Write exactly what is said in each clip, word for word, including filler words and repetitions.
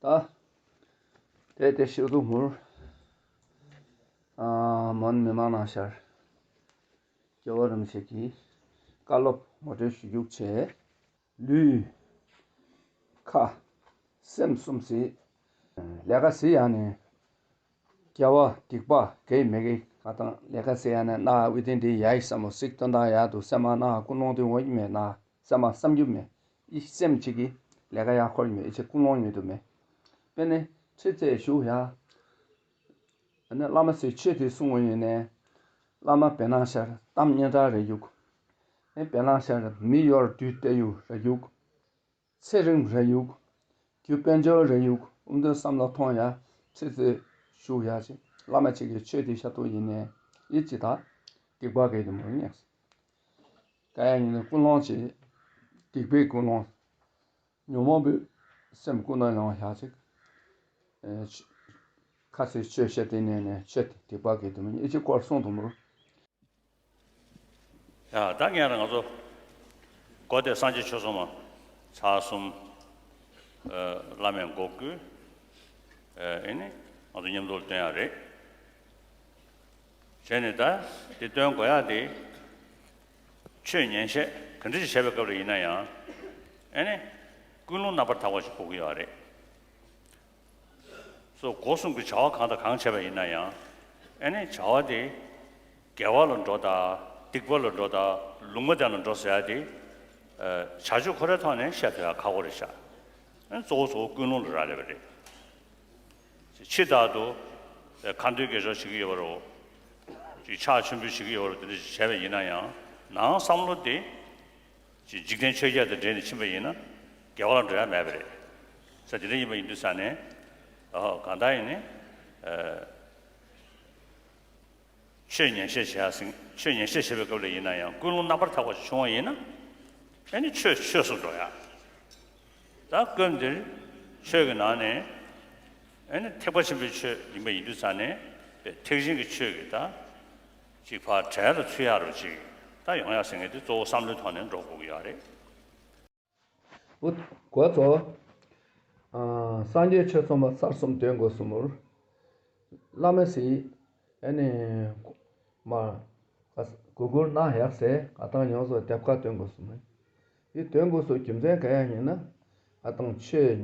ད་དེ་དེ་ཤོད་དུ་མུར། ཨ་མོན་མི་མང་ནང་ཤར། རྒྱལ་བ་རིན་པོ་ཆེ་གིས་བཀའ་སློབ་ངོ་སྤྲོད་ཞུ་རྒྱུག་བྱས། ལུས། ཁ། སེམས་གསུམ་སྲིད། ལས་ཀ་སྲིད་ཡང་ནས། དགེ་བ་སྡིག་པ་གེ་མེ་གེ་ང་དང་ལས་ཀ་སྲིད་ཡང་ནས་ན་ཝི་ཏིན་དེ་ཡ་ཡི་ས་མོ་སྲིད་དོན་དང་ཡ་དུ་སེམས་མ་ན་ཀུན་སློང་དུ་ངོ་ཡི་མེད་ན་སེམས་མ་བསམ་རྒྱུ་མེད། ཨི་སེམས་གཅིག་གིས་ལས་ཀ་ཡག་ཁོར་མེད། ཨི་ཆེ་ཀུན་སློང་ཡོད་དུ་མེད། དཔེར་ན་ཁྲི་རྩེ་བཞུགས་ཡ། ཨ་ནི་བླ་མ་ཚོས་ཆོས་དེ་གསུང་བ་ཡིན་ནས། བླ་མ་བེ་ནང་ཤར་གཏམ་སྙན་གྲགས་རེ་ཡུག་ཨེ་བེ་ནང་ཤར་མི་ཡོར་དུས་ཏེ་ཡུ་རེ་ཡུག་ཚེ་རིང་རེ་ཡུག་རྒྱུ་དཔལ་འབྱོར་རེ་ཡུག་ཨུམ་དོན་བསམ་བློ་ཐོང་ཡ། ཚེ་ཚེ་བཞུགས་ཡ་ཅིག་བླ་མ་ཅིག་གི་ཆོས་དེ་ཤ་ཏོ་ཡིན་ནས། ཨི་ཅི་ད་སྡིག་པ་གེ་དུ་མོ་ཉེག་ཀ་ཡ་ཡིན་ནས་ཀུན་སློང་ཅིག་སྡིག་པའི་ཀུན་སློང་། ཉོན་མོངས་པའི་སེམས་ཀུན་ནས་ཡོང་བ་ཞག་ཅིག་ཨེ་ཆ་ཁ་སའི་ཆོས་བཤད་དེ་ནས་ནས་ཆོས་དེ་སྡིག་པ་གི་དུ་མི་ཨེ་ཅི་སྐོར་གསུངས་དུ་མུར། ཡ་ད་ངས་རང་ང་ཚོ་གོ་དེ་སངས་རྒྱས་ཆོས་ཚོགས་མ་ཚར་གསུམ། ཨེ་བླ་མའི་འགོ་བསྐུལ། ཨེ་ཨེ་ནི་ང་ཚོ་མཉམ་དུ་སྟོན་ཡ་རེད། བྱས་ནས་ད་དེ་སྟོན་དགོས་ཡ་དེ། ཆོས་ཉན་བཤད་ག་འདྲ་ཞིག་བྱས་པའི་སྐབས་ལ་ཡིན་ན་ཡང་། ཨེ་ནི། ཀུན་སློང་རྣམ་པར་དག་པ་ཞིག་དགོས་ཀྱི་ཡོད་རེད། སོ་སྒོ་གསུམ་གྱི་བྱ་བ་གང་དང་གང་བྱས་པ་ཡིན་ན་ཡང་། ཨེ་ནི་བྱ་བ་དེ། དགེ་བ་ལ་འགྲོ་དང་སྡིག་པ་ལ་འགྲོ་དང་ལུང་མ་བསྟན་ལ་འགྲོ་ཟེར་ཡ་དེ། བྱ་སྤྱོད་ཁོ་རའི་ཐོག་ནས་བཤད་ཐུབ་ཡ་ཁག་པོ་རེད་ཤག་ཨེ་གཙོ་བོ་གཙོ་བོ་ཀུན་སློང་ལ་རག་ལས་པ་རེད། ཕྱི་ལྟར་དུ། ཁ་འདོན་དགེ་སྦྱོར་བྱེད་ཀྱི་ཡོད་པ་རེད། ཅིག་ཕྱག་མཆོད་འབུལ་བྱེད་ཀྱི་ཡོད་པ་རེད། དེ་འདྲ་ཞིག་བྱས་པ་ཡིན་ན་ཡང་ནང་བསམ་བློ་དེ། ཅིག་འཇིག་རྟེན་ཆོས་བརྒྱད་དང་འབྲེལ་ནས་ཕྱིན་པ་ཡིན་ན་དགེ་བ་ལ་འགྲོ་ཡ་མེད་པ་རེད། ས་དེ་འདྲ་ཡིན་པ་ཡིན་དུས་ས་ནས། ཨོ་གང་ལྟར་ཡིན་ནའི། ཆོས་ཉན་བཤད་བྱེད་ཡ་ཟིན་ཆོས་ཉན་བཤད་བྱེད་པའི་སྐབས་ལ་ཡིན་ན་ཡང་ཀུན་སློང་རྣམ་པར་དག་པ་ཞིག་བྱུང་བ་ཡིན་ན། ཨེ་ནི་ཆོས་ཆོས་སུ་འགྲོ་ཡ། ད་སྐབས་འདིར་ཆོས་ཀྱི་ནང་ནས་ཨེ་ནི་ཐེག་པ་ཆེན་པོའི་ཆོས་ཡིན་པ་ཡིན་དུས་ཙང་ནས་ཐེག་ཆེན་གྱི་ཆོས་ཀྱི་ད་ཅིག་ཕར་གྲལ་ལ་ཚུད་ཡ་རུ་ཅིག་ད་ཡོང་ཡ་ཟེར་མཁན་དེ་གཙོ་བོ་བསམ་བློའི་ཐོག་ནས་འགྲོ་དགོས་ཀྱི་ཡོད་རེད། འོ་གོ་ཚོ། སངས་རྒྱས་ཆོས་ཚོགས་མ་ཚར་གསུམ་འདོན་དགོས་གསུངས་མུར། བླ་མ་སི། ཨེ་ནི། མ། གུ་གུར་ན་ཡག་སེ་ང་དང་ཡོངས་སུ་དེབ་ཁ་སྟོན་དགོས་གསུངས་མེད། དེ་སྟོན་དགོས་སུ་རྒྱུ་མཚན་ག་ཡ་ཡིན་ན། ང་དང་ཆོས།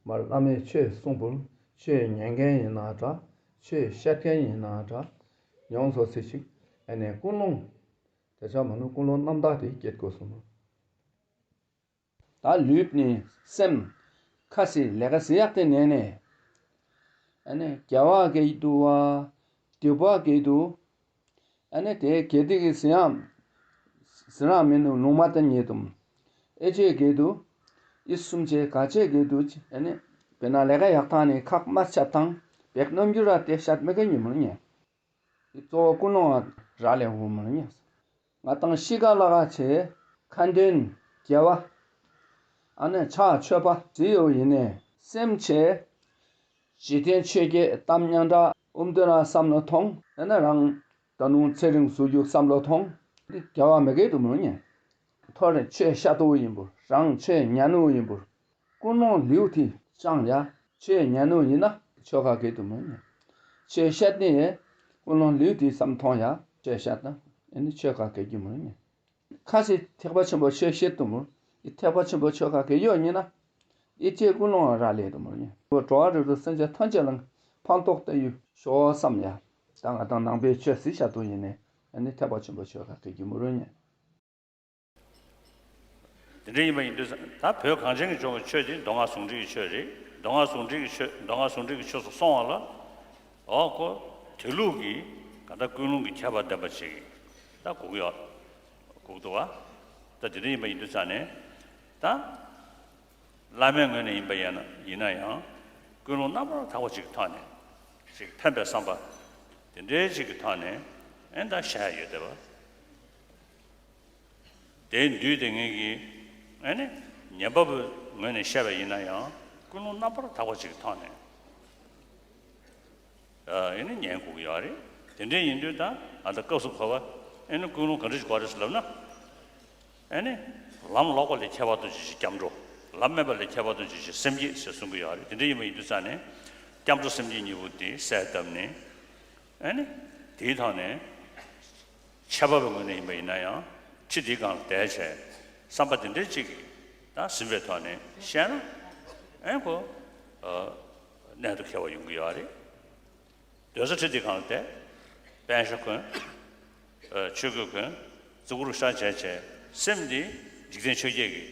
མ་བླ་མའི་ཆོས་གསུང་བུར་ཆོས་ཉན་མཁན་ཡིན་ན་འདྲ། ཆོས་བཤད་མཁན་ཡིན་ན་འདྲ། ཡོངས་སུ་སི་ཞིག་ཨེ་ནི་ཀུན་སློང་། དེ་ཆ་མ་ནུ་ཀུན་སློང་རྣམ་དག་དེ་སྐྱེད་དགོས་གསུངས་མུར། ད་ལུས་ནི་སེམས། ཁ་སི་ལས་ཀ་སི་ཡག་དེ་ནས་ནས། ཨ་ནི་རྒྱལ་བ་གེ་དུ་བ། སྡིག་པ་གེ་དུ། ཨ་ནི་དེ་གེ་དེ་གི་སི་ཡང་། སི་རང་མི་ནུ་ལུང་མ་ཏན་ཉེ་དུམ། ཨེ་ཅེ་གེ་དུ། ཨི་སུམ་ཅེ་ག་ཅེ་གེ་དུ། ཨ་ནི་བེ་ན་ལས་ཀ་ཡག་ཐང་ནི་ཁག་མ་ཆ་ཐང་། བེག་རྣམ་འགྱུར་ར་དེ་ཤད་མེ་གེ་ཉི་མུར་ཉེ། གཙོ་བོ་ཀུན་སློང་རག་ལས་འོང་མ་ཉེ། ང་དང་ཤི་ཀ་ལ་ག་ཆེ། ཁ་འདོན་དགེ་བ། ཨ་ནི་ཕྱག་མཆོད་པ་ཟི་ཡོ་ཡིན་ནས་སེམས་ཆེ། འཇིག་རྟེན་ཆོས་བརྒྱད་གཏམ་སྙན་གྲགས་ཨུམ་དོན་ར་བསམ་བློ་ཐོང་ཨ་ནི་རང་། ད་ནུང་ཚེ་རིང་བཟོ་རྒྱུ་བསམ་བློ་ཐོང་། འདི་དགེ་བ་མི་དགེ་དུ་མོ་ཉེ། ཐོ་རེ་ཆོས་ཤ་ཏོ་ཡིན་པུར་རང་ཆོས་ཉན་ནུ་ཡིན་པུར། ཀུན་སློང་ལེའུ་དེ་ཅང་ཡ། ཆོས་ཉན་ནུ་ཡིན་ན་ཆོ་ག་གེ་དུ་མོ་ཉན། ཆོས་བཤད་ནི་ཡེ། ཀུན་སློང་ལེའུ་དེ་བསམ་མཐོང་ཡ། ཆོས་བཤད་ན་ཨེ་ནི་ཆོ་ག་གེ་གི་མོ་ཉན། ཁ་སི་ཐེག་པ་ཆེན་པོ་ཆོས་བཤད་དུ་མོ། ཨི་ཐེག་པ་ཆེན་པོ་ཆོ་ག་གེ་ཡོད་ཉན་ན། ཨི་ཅེ་ཀུན་སློང་ར་ལས་དུ་མོ་ཉན། འགྲོ་བ་རིགས་དྲུག་སེམས་ཅན་ཐམས་ཅད་ལ་ཕན་ཐོགས་ལྟ་ཡུལ་ཤོ་བསམ་ཡ། ད་ང་དང་ནང་པའི་ཆོས་སི་བཤད་དུ་ཡིན་ནས་ཨེ་ནི་ཐེག་པ་ཆེན་པོ་ཆོ་ག་གེ་གི་མོ་རུ་ཉན། དེ་འདྲ་ཡིན་པ་ཡིན་དུས་ད་བོད་གངས་ཅན་གྱི་ལྗོངས་ཀྱི་ཆོས་དེ་མདོ་སྔགས་ཟུང་འབྲེལ་གྱི་ཆོས་རེད། མདོ་སྔགས་ཟུང་འབྲེལ་གྱི་ཆོས་མདོ་སྔགས་ཟུང་འབྲེལ་གྱི་ཆོས་སུ་སོང་བ་ལ། འོ་ཁོ། དེ་ལུགས་ཀྱི་ག་ད་ཀུན་སློང་གི་ཁྱད་པར་ལྡན་པ་ཞིག་ད་གུག་ཡོད། གུག་འདུག་བ། ད་དེ་འདྲ་ཡིན་པ་ཡིན་དུས་ཙང་ནས། ད། བླ་མའི་ངོས་ནས་ཡིན་པ་ཡིན་ན་ཡིན་ན་ཡང་ཀུན་སློང་རྣམ་པར་དག་པ་ཅིག་གི་ཐོག་ནས་ཅིག་ཕན་པའི་བསམ་པ་དེ་འདྲའི་ཅིག་གི་ཐོག་ནས་ཨེ་ད་བཤད་ཡ་ཡོད་བསྡད་པ། དེའི་འདུས་དེ་ངེད་ཀྱིས་ཨེ་ནི་ཉན་པ་པོའི་ངོས་ནས་བཤད་པ་ཡིན་ན་ཡང་ཀུན་སློང་རྣམ་པར་དག་པ་ཅིག་གི་ཐོག་ནས། ཨ་ཡིན་ན་ཉན་དགོས་ཀྱི་ཡོད་རེད། དེ་འདྲའི་ཡིན་དུས་ད་ཨ་ད་སྐབས་སུ་བབ་པ་ཨེ་ནི་ཀུན་སློང་ག་འདྲ་ཞིག་དགོས་རེད་ཟེར་ལབ་ན། ཨེ་ནི་ལམ་ལོག་པ་ལས་ཁྱད་པར་དུ་ཅི་ཞིག་སྐྱབས་འགྲོ། ལམ་སྨོན་པ་ལས་ཁྱད་པར་དུ་འཇུག་ཅིང་སེམས་བསྐྱེད་ཟེར་གསུང་གི་ཡོད་རེད། དེ་འདྲ་ཡིན་པ་ཡིན་དུས་ཙང་ནས་སྐྱབས་འགྲོ་སེམས་བསྐྱེད་གཉིས་པོ་དེ་གསལ་བཏབ་ནས། ཨ་ནི་དེའི་ཐོག་ནས་འཆད་པ་པོའི་ངོས་ནས་ཡིན་པ་ཡིན་ན་ཡང་ཁྲི་དེའི་སྒང་ལ་བསྡད་བྱས་བསམ་པ་དེ་འདྲའི་གཅིག་གིས་ད་ཟིན་པའི་ཐོག་ནས་བཤད་ན། ཨེ་ཁོ་གནད་དུ་འཁེལ་བ་ཡོང་གི་ཡོད་རེད། སྡོད་ས་ཁྲི་དེའི་སྒང་ལ་བསྡད། པཎ་ཞྭ་གོན། ཆོས་གོས་གོན། གཙུག་གུར་ཤར་བྱས་བྱས་སེམས་འདི་འཇིག་རྟེན་ཆོས་བརྒྱད་ཀྱི་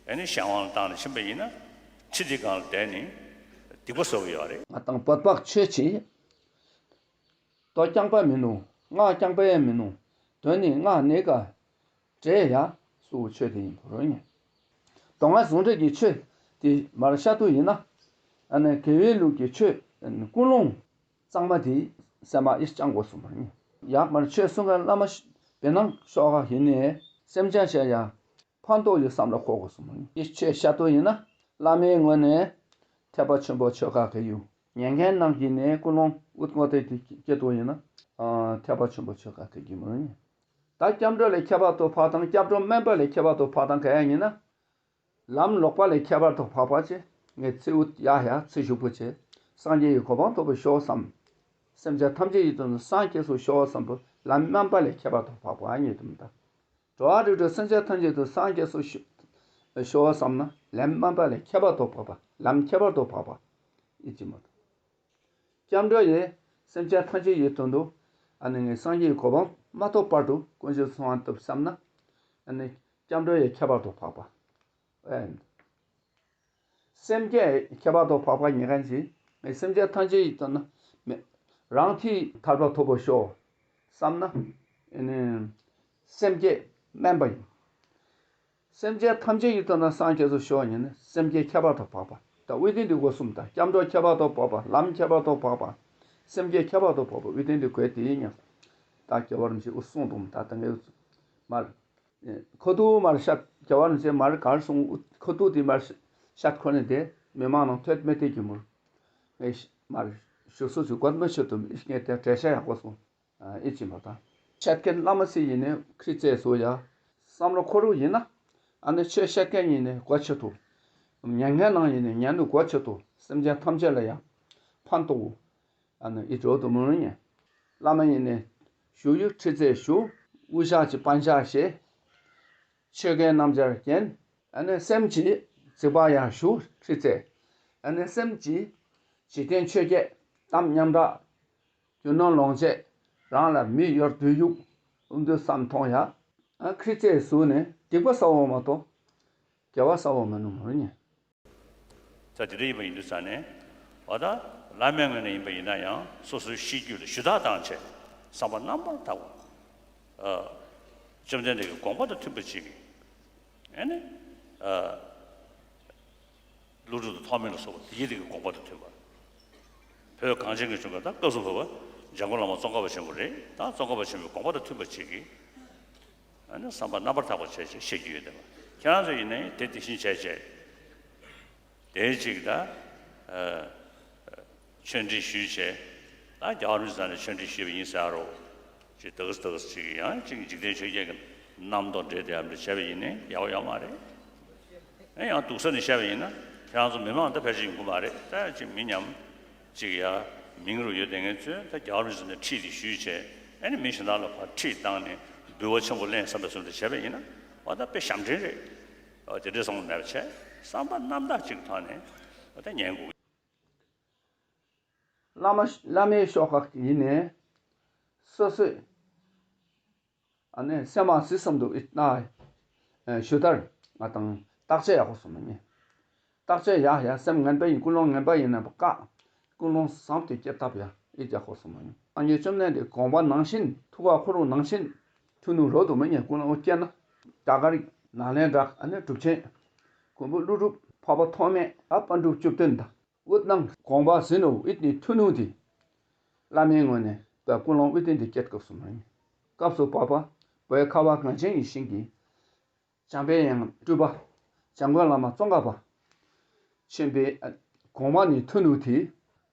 ཨ་ནི་གཞན་དབང་ལ་བཏང་ནས་ཕྱིན་པ་ཡིན་ན། ཁྲི་དེའི་སྒང་ལ་བསྡད་ནས་སྡིག་པ་གསོག་གི་ཡོད་རེད། ང་དང་བོད་པ་ཆོས་ཀྱི་མདོ་རྐྱང་པ་མིན་ནོ། སྔགས་རྐྱང་པ་ཡང་མིན་ནོ། དོན་ནི་སྔགས་ནི་ག་འདྲེ་ཡ་སུ་ཆོས་དེ་ཡིན་པ་རོ་ཉེ། མདོ་སྔགས་ཟུང་འབྲེལ་གྱི་ཆོས་དེ་མར་བཤད་དུ་ཡིན་ན། ཨ་ནི་དགེ་བའི་ལུགས་ཀྱི་ཆོས་ཀུན་སློང་གཙང་མ་དེ་སེམས་མ་ཨིས་བཅང་དགོས་གསུངས་པ་ཡིན། ཡག་མར་ཆོས་གསུང་མཁན་བླ་མ་བེ་ནང་ཤོག་ཁ་ཡིན་ནས་སེམས་ཅན་བྱས་ཡ་ཕན་ཐོགས་ཡོད་བསམ་ལ་གོ་དགོས་གསུངས་པ་ཡིན། ཨིས་ཆོས་བཤད་དུ་ཡིན་ན་བླ་མའི་ངོས་ནས་ཐེག་པ་ཆེན་པོ་ཆོས་བཀའ་ག་ཡུ་ཉན་མཁན་ནང་གི་ནས་ཀུན་སློང་ཨུད་ངོ་དེ་དེ་སྐྱེ་དུ་ཡིན་ན་ཐེག་པ་ཆེན་པོ་ཆོས་བཀའ་ག་གི་མ་ཡིན། ད་སྐྱབས་འགྲོ་ལས་ཁྱད་པར་དུ་འཕགས་དང་སྐྱབས་འགྲོ་སྨོན་པ་ལས་ཁྱད་པར་དུ་འཕགས་དང་ག་ཡང་ཡིན་ན། ལམ་ལོག་པ་ལས་ཁྱད་པར་དུ་འཕགས་པ་ཆེ། ངས་ཚེ་འུ་ཡ་ཡ་ཚེ་ཞུགས་པོ་ཆེ། སངས་རྒྱས་ཀྱི་གོ་འཕང་ཐོབ་པར་ཤོག་བསམ། སེམས་ཅན་ཐམས་ཅད་ཡིད་དུ་སངས་རྒྱས་སུ་ཤོག་བསམ་པོ་ལམ་སྨོན་པ་ལས་ཁྱད་པར་དུ་འཕགས་པ་ཉིད་དུ་མི་ལྟ། འགྲོ་བ་རིགས་དྲུག་སེམས་ཅན་ཐམས་ཅད་དུ་སངས་རྒྱས་སུ་ཤོག་བསམ་ན་ལམ་སྨོན་པ་ལས་ཁྱད་པར་དུ་འཕགས་པ་ལམ་ཁྱད་པར་དུ་འཕགས་པ་ཨེ་ཅི་མ་ཐོབ། སྐྱབས་འགྲོ་ཡི་སེམས་ཅན་ཐམས་ཅད་ཡིད་དུ་འདུག་ཨ་ནི་ངས་སངས་རྒྱས་ཀྱི་གོ་འཕང་མ་ཐོབ་བར་དུ་དཀོན་མཆོག་གསུང་བ་ཐོབ་བསམ་ན། ཨ་ནི་སྐྱབས་འགྲོ་ཡི་ཁྱད་པར་དུ་འཕགས་པ། ཨེ། སེམས་བསྐྱེད་ཁྱད་པར་དུ་འཕགས་པ་ཉེ་གན་གྱིས་ངས་སེམས་ཅན་ཐམས་ཅད་ཡིད་དུ་ན་མེད། རང་ཐིག་ཐར་པ་ཐོབ་པར་ཤོག་བསམ་ན། ཨ་ནི་སེམས་བསྐྱེད་དམན་པ་ཡིན། སེམས་ཅན་ཐམས་ཅད་ཡིད་དུ་ན་སངས་རྒྱས་སུ་ཤོག་ཡིན་ན་སེམས་བསྐྱེད་ཁྱད་པར་དུ་འཕགས་པ། ད་དབུས་སྟེང་དུ་སྒོ་གསུམ་དང་སྐྱབས་འགྲོ་ཁྱད་པར་དུ་འཕགས་པ་ལམ་ཁྱད་པར་དུ་འཕགས་པ། སེམས་བསྐྱེད་ཁྱད་པར་དུ་འཕགས་པ་དབུས་སྟེང་དུ་གོས་དེ་ཡིན་ཡང་། ད་རྒྱལ་བ་རིན་པོ་ཆེ་དབུ་གསུང་དུ་ད་ད་ངས་མར། ཁོ་ཐུག་མར་ཤད་རྒྱལ་བ་རིན་པོ་ཆེ་མར་གར་སོང་ཁོ་ཐུག་དེ་མར་ཤད་ཁོ་ནས་དེ་མི་མང་ནང་ཐོད་མེ་དེ་གྱི་མུར། ངས་མར་ཞུ་སོ་ཞུ་གོད་མི་ཆོད་དུ་ངས་དེ་བྲེལ་ཤ་ཡག་པོ་སོང་། ཨེ་ཅི་མ་དང་། བཤད་མཁན་བླ་མ་སི་ཡིན་ནས་ཁྲི་བཙས་སུ་ཡ། བསམ་བློ་འཁོར་རུ་ཡིན་ན། ཨ་ནི་ཆོས་བཤད་མཁན་ཡིན་ནས་གོ་ཆོད་དུ། ཉན་མཁན་ནང་ཡིན་ནས་ཉན་དུ་གོ་ཆོད་དུ་སེམས་ཅན་ཐམས་ཅད་ལ་ཡང་ཕན་ཐོགས། ཨ་ནི་ཨི་འགྲོ་དུ་མི་རུང་ཉན། བླ་མ་ཡིན་ནས་ཞུ་ཡུལ་ཁྲི་བཙས་ཞུ། དབུ་ཞྭ་གི་པན་ཞྭ་བཞེས། ཆོས་གོས་སྣམ་སྦྱར་གྱོན། ཨ་ནི་སེམས་ཀྱི་རྩིག་པ་ཡང་ཞུ་ཁྲི་བཙས། ཨ་ནི་སེམས་ཀྱི་འཇིག་རྟེན་ཆོས་བརྒྱད་གཏམ་མཉམ་བསྒྲགས། རྒྱུ་ནོར་ལོངས་སྤྱོད་རང་ལ་མི་གཡོར་སྡུག་ཡུག་ཨུ་འདུ་བསམ་མཐོང་ཡ། ཨ་ཁྲི་བཙས་ཟུག་ནས་སྡིག་པ་ས་འོག་མ་གཏོགས། དགེ་བ་ས་འོག་མ་ནུ་མ་རུ་ཉེ། ད་དེ་འདྲ་ཡིན་པ་ཡིན་དུས་ཙང་ནས། འོ་ད་བླ་མའི་ངོས་ནས་ཡིན་པ་ཡིན་ན་ཡང་སོ་སོའི་གཤིས་རྒྱུད་ལ་ཞུ་དག་བཏང་བྱས་བསམ་པ་རྣམ་པར་དག་པ། བཅོམ་ལྡན་འདས་ཀྱི་དགོངས་པ་དང་མཐུན་པ་ཅིག་ཨེ་ནི། ཀླུ་སྒྲུབ་དང་ཐོགས་མེད་ལ་སོགས་པ་དེ་ཡི་དེ་གི་དགོངས་པ་དང་མཐུན་པ། བོད་གངས་ཅན་གྱི་ལྗོངས་ཀྱི་ད་སྐབས་སུ་བབ་པ་འཇམ་མགོན་བླ་མ་ཙོང་ཁ་པ་ཆེན་པོ་རེད། ད་ཙོང་ཁ་པ་ཆེན་པོའི་དགོངས་པ་དང་མཐུན་པ་ཅིག་གིས་ཨ་ནི་བསམ་པ་རྣམ་པར་དག་པ་བྱས་བྱས་བཤད་རྒྱུ་ཡོད་དེ། ཁྱེད་རང་ཚོ་ཡིན་ནའི་དེ་དེ་བཞིན་བྱས་བྱས། དེའི་གཅིག་ད། ཆོས་འབྲེལ་ཞུས་བྱས། ད་རྒྱལ་བ་རིན་པོ་ཆེ་ནས་ཆོས་འབྲེལ་ཞུས་པ་ཡིན་ཟེར་རོ། ཅིག་ཏག་ཏག་ཅིག་ཡང་ཅིག་འཇིག་རྟེན་ཆོས་བརྒྱད་ཀྱི་རྣམ་རྟོག་འདྲེས་ཏེ་ཡང་འདྲ་བྱས་པ་ཡིན་ནའི་ཡག་པོ་ཡོད་མ་རེད། ཨེ་ཡང་སྡུག་ས་ནས་བཤད་པ་ཡིན་ན་ཁྱེད་རང་ཚོ་མི་མང་ད་ཕལ་ཆེར་ཡོང་གི་མ་རེད། ད་ཅིག་མི་ཉམས། ཅིག་ཡ། མིང་རུ་ཡོད་དེ་ངས་ཚོས་ད་རྒྱལ་བ་རིན་པོ་ཆེ་ནས་ཁྲིད་དེ་ཞུས་བྱས། ཨེ་ནི་མི་གཞན་དག་ལ་ཕར་ཁྲིད་བཏང་ནས་འབུལ་བ་ཆེན་པོ་ལེན་བསམ་པའི་བཟོ་འདྲ་བྱས་པ་ཡིན་ན། འོ་ད་དཔེ་ཞབས་འདྲེན་རེད། འོ་དེ་འདྲའི་བསམ་བློ་མེད་པ་བྱས། བསམ་པ་རྣམ་དག་ཅིག་ཐོག་ནས་འོ་ད་ཉན་དགོས། བླ་མ་བླ་མའི་ཤོག་ཁག་ཡིན་ནས་སོ་སོས་ཨ་ནི་སེམས་མ་ཟིན་བསམ་དུ་ཨི་ན། ཞུ་དར་ང་དང་བརྟག་དཔྱད་ཡག་པོ་སོང་མི་ཉན། བརྟག་དཔྱད་ཡག་ཡག་སེམས་ངན་པ་ཡིན་ཀུན་སློང་ངན་པ་ཡིན་ན་བཀག་ཀུན་སློང་བཟང་དེ་སྐྱེ་ཐབས་ཡག་ཨི་ཡག་པོ་སོང་མི་ཉན། སངས་རྒྱས་བཅོམ་ལྡན་འདས་དགོངས་པ་ནང་བཞིན་ཐུགས་ཁ་འཁོར་རུང་ནང་བཞིན་མཐུན་ནུ་རོ་དུ་མི་ཉན་ཀུན་སློང་སྐྱེ་ན། ད་ག་རིགས་ནཱ་ལེནྡྲ་ཨ་ནི་གྲུབ་ཆེན། མགོན་པོ་ཀླུ་སྒྲུབ་འཕགས་པ་ཐོགས་མེད་ཨ་པཎ་གྲུབ་བཅུ་བདུན་དང་། དབུ་ནང་དགོངས་པ་ཟིན་ནོ་ཨིད་ནི་ཐུ་ནུ་དེ། བླ་མའི་ངོས་ནས་ད་ཀུན་སློང་ཨིད་ནི་དེ་སྐྱེད་སྐབས་སུ་མ་ཡིན། སྐབས་སུ་བབ་པ་བོད་ཁ་བ་གངས་ཅན་ཡིད་བཞིན་གྱི། འཇམ་པའི་དབྱངས་སྤྲུལ་པ། འཇམ་མགོན་བླ་མ་ཙོང་ཁ་པ། ཆེན་པོའི་དགོངས་པ་ནི་ཐུ་ནུ་དེ།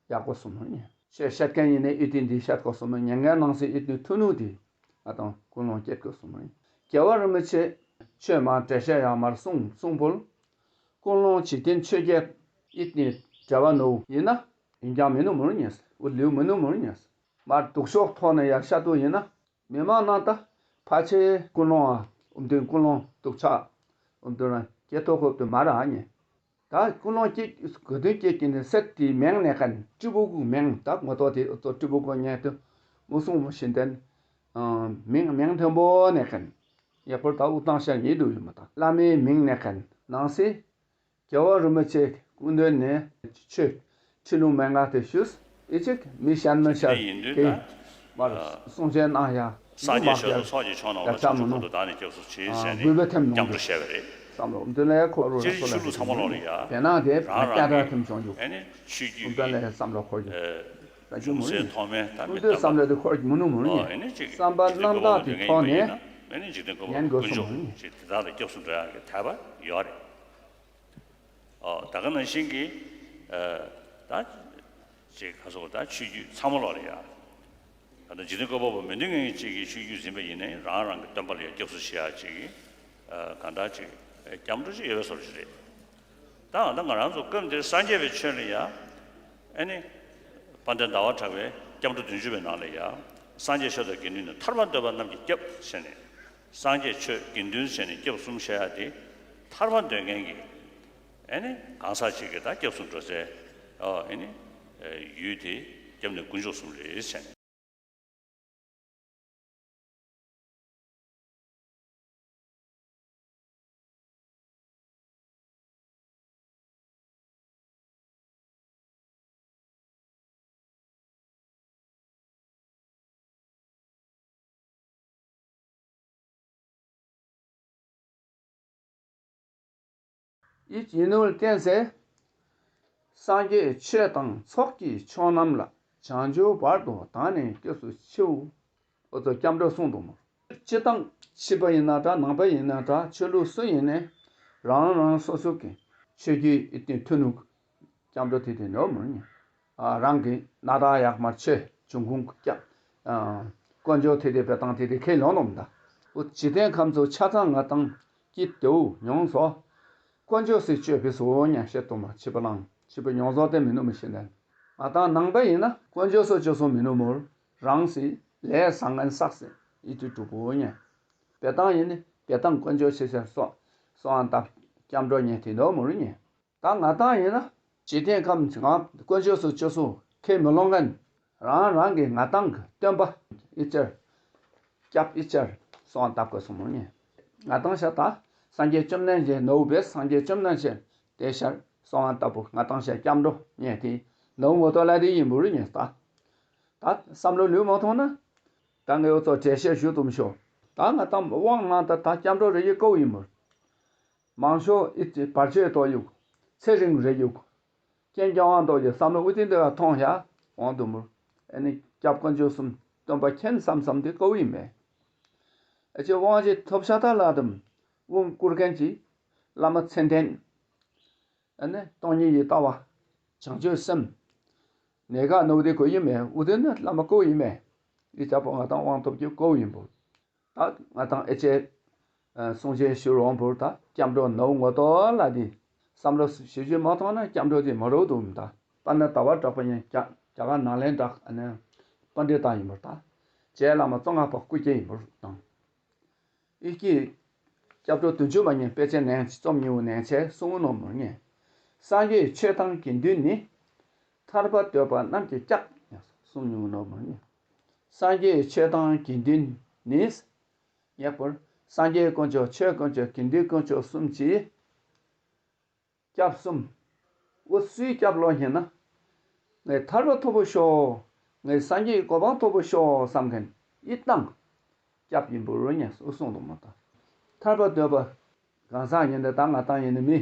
ཡག་པོ་སོང་མ་ཡིན། ཆོས་བཤད་མཁན་ཡིན་ནའི་ཨིད་ནི་འདི་བཤད་སྐབས་སུ་མ་ཉན་མཁན་ནང་སྲིད་ཨིད་ནི་ཐུ་ནུ་དེ། ང་དང་ཀུན་སློང་སྐྱེད་སྐབས་སུ་མ་ཡིན། རྒྱལ་བ་རིན་པོ་ཆེ་ཆོས་མང་འགྲེལ་བཤད་ཡག་མར་གསུངས་གསུངས་པོ། ཀུན་སློང་འཇིག་རྟེན་ཆོས་བརྒྱད་ཨི་ཏི་འབྲེལ་བ་ནོ་ཡིན་ན་ཡིན་ཀྱང་མི་ནུ་མུར་ཉེས་འུ་ལེའུ་མི་ནུ་མུར་ཉེས་མར་སྡུག་ཤོག་ཐོག་ནས་ཡར་ཤ་དུ་ཡིན་ན། མི་མང་རྣམས་ད་ཕལ་ཆེར་ཀུན་སློང་ཨ་ཨུམ་དོན་ཀུན་སློང་སྡུག་ཆགས་ཨུམ་དོན་ར་སྐྱེ་ཐོག་ཁོབ་ཏུ་མ་ར་ཨ་ཉེ། ད་ཀུན་སློང་སྐྱེ་དགོས་དོན་སྐྱེ་སྐྱེ་ནས་སད་དེའི་མིང་ནས་ཀན་སྤྲི་བུ་གུ་མིང་ད་ངོ་ཐོག་དེ་ཨུ་ཚོ་སྤྲི་བུ་གུ་ཉན་དུ་མུ་སུང་མུ་ཤིན་དན་མིང་མིང་མཐོན་པོ་ནས་ཀན་ཡག་པོར་ད་ཨུ་ཏང་ཤར་ཉེ་དུ་ཡོད་མ་ད་བླ་མའི་མིང་ནས་ཀན་ནང་སེ། རྒྱལ་བ་རིན་པོ་ཆེ་སྐུ་མདུན་ནས་ཆོས་ཁྲིད་ལུང་མན་ངག་དེ་ཞུས། ཨི་ཅིག་མི་ཤན་མི་ཤར་ཡིན་དུས་གི་ད་མར་གསུང་ཆོས་གནང་ཡ་སངས་རྒྱས་ཆོས་དང་ཚོགས་ཀྱི་མཆོག་རྣམས་ལ་བྱང་ཆུབ་མཐར་ཐུག་བདག་ནི་སྐྱབས་སུ་མཆི་ཟེར་ནས་སྐྱབས་འགྲོ་བཤད་པ་རེད། བསམ་བློ་འདི་ལས་འཁོར་རུ་སྤྱིར་ཆོས་ལུགས་ཚང་མ་ལོག་ལ་ཡ་དེ་ན་དེ་རང་རང་གི་ཨེ་ནི་ཆོས་བརྒྱུད་ཀྱི་ལས་བསམ་བློ་འཁོར་རྒྱུ་ད་རྒྱུ་མུ་ནི་བསམ་བློ་དེ་འཁོར་རྒྱུ་མུ་ནུ་མུ་ནི་བསམ་པ་རྣམ་དག་གི་ཐོག་ནས་ཉན་དགོས་སོང་མུ་ནི་ཉན་དགོས་སོང་མུ་ནི་ཅིག་དེ་དག་ལ་སྐྱབས་སུ་འགྲོ་ཡ་གི་དད་པ་ཡོད་རེད། ཨོ་ད་ག་ནང་བཞིན་གྱི་ཨ་ད་ཅིག་ཁ་སོགས་ད་ཆོས་བརྒྱུད་ཚང་མ་ལོག་ལ་ཡ། ད་ལྟ་འཇིག་རྟེན་བཀོད་པ་པོ་མི་མཐུན་ངན་གཅིག་གིས་ཆོས་བརྒྱུད་འཛིན་པ་ཡིན་ནའི་རང་རང་གི་སྟོན་པ་ལ་ཡ་སྐྱབས་སུ་མཆི་ཡ་གཅིག་གིས་ཨ་གང་ལྟར་ཅིག་སྐྱབས་འགྲོ་ཅིག་ཡོད་པའི་བཟོ་འདྲ་ཞིག་རེད། ད་ད་ང་རང་ཚོ་སྐབས་འདིར་སངས་རྒྱས་པའི་ཆོས་ལ་ཡ་ཨ་ནི་དཔལ་ལྡན་ཟླ་བ་གྲགས་པའི་སྐྱབས་འགྲོ་བདུན་ཅུ་པའི་ནང་ལ་ཡ་སངས་རྒྱས་ཆོས་དང་དགེ་འདུན་ནི་ཐར་པ་འདོད་པ་རྣམས་ཀྱི་སྐྱབས་ཟེར་ནས། སངས་རྒྱས་ཆོས་དགེ་འདུན་ཟེར་ནས་སྐྱབས་གསུམ་བཤད་ཡ་དེ་ཐར་པ་འདོད་མཁན་གྱི་ཨེ་ནི་གང་ཟག་ཅིག་གི་ད་སྐྱབས་སུ་འགྲོ་སའི་ཨེ་ནི་ཡུལ་དེ་སྐྱབས་གནས་དཀོན་མཆོག་གསུམ་རེད་ཟེར་ནས། ཡིད་ཀྱི་ནུས་བསྟན་ཟེར། སངས་རྒྱས་ཆོས་དང་ཚོགས་ཀྱི་མཆོག་རྣམས་ལ། བྱང་ཆུབ་བར་དུ་བདག་ནི་སྐྱབས་སུ་མཆིའོ། འོ་ཚོ་སྐྱབས་འགྲོ་གསུངས་འདུག་མོ། སྤྱི་བཏང་ཕྱི་པ་ཡིན་ན་འདྲ་ནང་པ་ཡིན་ན་འདྲ་ཆོས་ལུགས་སུ་ཡིན་ནའི་རང་རང་སོ་སོ་གི་ཆོས་བརྒྱུད་ཨི་ཏི་མཐུན་ནུག་སྐྱབས་འགྲོ་དེ་དེ་ནོར་མོ་ཉེ། རང་གི་ན་ད་ཡག་མར་ཆོས་འབྱུང་ཁུངས་སྐྱབས། དཀོན་མཆོག་དེ་དེ་བེ་བཏང་དེ་དེ་ཁས་ལོང་ནོམ་ད། འོ་འཇིག་རྟེན་ཁམས་ཚོ་ཆ་ཚང་ང་དང་སྐྱིད་དེའུ་མྱོང་སོ། དཀོན་མཆོག་སྲིད་སྤྱོད་པའི་སོ་ཉ་བཤད་དུ་མ་ཕྱི་པ་ལང་ཕྱི་པ་མྱོང་ཚོགས་དེ་མི་ནུ་མི་ཤེས་ལན། ང་དང་ནང་པ་ཡིན་ན་དཀོན་མཆོག་སོ་ཅོ་སོ་མི་ནུ་མོར་རང་སྲིད་ལས་བཟང་ངན་བསགས་སྲིད་ཡིད་དུ་གྲུབ་པོ་ཉ། བེ་བཏང་ཡིན་ནི་བེ་བཏང་དཀོན་མཆོག་ཤེས་ཤར་སོགས་སོ་ཨང་དང་སྐྱབས་འགྲོ་ཉན་དེ་ནོ་མོར་ཉན། ད་ང་དང་ཡིན་ན་འཇིག་རྟེན་ཁམས་ང་དཀོན་མཆོག་སོ་ཅོ་སོ་ཁས་མི་ལོང་ངན། རང་རང་གི་ང་དང་གི་སྟོན་པ་ཨི་ཅར། སྐྱབས་ཨི་ཅར་སོང་བ་བཏབ་དགོས་སོང་མོ་ཉེ། ང་དང་ཤ་ད་སངས་རྒྱས་བཅོམ་ལྡན་འདས་ནོ་བས་སངས་རྒྱས་བཅོམ་ལྡན་འདས་དེ་ཤར་སོང་བ་ལྟ་བུ་ང་དང་ཤ་སྐྱབས་འགྲོ་ཉེ་དེ་ནོ་ངོ་ཏོ་ལ་དེ་ཡིན་བུ་རུ་ཉེ་ད། ད་བསམ་བློ་ལུས་མ་ཐོང་ན། ད་ངའི་འུ་ཚོ་འགྲེལ་བཤད་ཞུ་དུམ་ཤོ། ད་ང་དང་དབང་ནང་ད་ད་སྐྱབས་འགྲོ་རེ་ཡི་ཀོ་ཡིན་བུ། མང་ཤོས་ཨི་ཙི་བར་ཆད་དོ་ཡུག་ཚེ་རིང་རེ་ཡུག་རྐྱེན་རྐྱང་དབང་དོ་ཡི་བསམ་བློ་ཨུ་ཙི་འདི་ལ་ཐོང་ཡ་འོང་དུ་མུར། ཨ་ནི་སྐྱབས་དཀོན་མཆོག་གསུམ་སྟོན་པ་མཁྱེན་བསམ་བསམ་དེ་ཀོ་ཡིན་མེ། ཨ་ཅེ་དབང་ཅེ་ཐོབ་ཤ་ཐ་ལ་དམ་དབུང་བསྐུར་མཁན་གྱི་བླ་མ་མཚན་ལྡན། ཨ་ནི་སྟོང་ཉིད་ཡི་ལྟ་བ། བྱང་ཆུབ་སེམས། ནེ་ག་ནོ་དེ་ཀོ་ཡིན་མེ་ཨུ་དེ་ནི་བླ་མ་ཀོ་ཡིན་མེ། ཨི་ཅག་པོ་ང་དང་དབང་ཐོབ་ཀྱི་ཀོ་ཡིན་པོ། ད་ང་དང་ཨེ་ཅེ། གསུང་ཆེན་ཞུ་རོང་བུར་ད་སྐྱབས་འགྲོ་ནོ་ངོ་ཏོ་ལ་དེ། བསམ་བློ་ཞུ་རྒྱུ་མ་མཐོང་ན་སྐྱབས་འགྲོ་དེ་མ་རོ་དུ་མི་ད། པ་ན་ད་བ་དྲག་པ་ཡན་རྒྱ་རྒྱ་གར་ནང་ལེན་དྲག་ཨ་ནི། པ་འདྲེ་དང་ཡིན་པར་ད། རྗེ་བླ་མ་ཙོང་ང་པ་སྐུ་སྐྱེ་ཡིན་པར་དང་། ཨི་ཀི། སྐྱབས་འགྲོ་བདུན་ཅུ་པ་ཉིན་དཔེ་ཆའི་ནང་རྩོམ་ཉིན་མོ་ནང་ཆེ་གསུང་ངོ་ནོ་མོ་ཉེ། སངས་རྒྱས་ཆོས་དང་དགེ་འདུན་ནི། ཐར་པ་འདོད་པ་རྣམས་ཀྱི་སྐྱབས། གསུང་ཉིན་མོ་ནོ་མོ་ཉེ། སངས་རྒྱས་ཆོས་དང་དགེ་འདུན་ནི། ཡག་པར། སངས་རྒྱས་དཀོན་མཆོག་ཆོས་དཀོན་མཆོག་དགེ་འདུན་དཀོན་མཆོག་གསུམ་གྱི། སྐྱབས་གསུམ། འོ་སུའི་སྐྱབས་ལོ་ཉན་ན། ངའི་ཐར་པ་ཐོབ་པོ་ཤོག་ངའི་སངས་རྒྱས་གོ་འཕང་ཐོབ་པོ་ཤོག་བསམ་མཁན་ཡིད་བཏང་། སྐྱབས་ཡིན་པོ་རུ་ཉན་སུ་གསུང་དུ་མ་ད། ཐར་པ་འདོད་པ། གང་ཟག་ཡིན་ན་ད་ང་དང་ཡིན་ན་མི།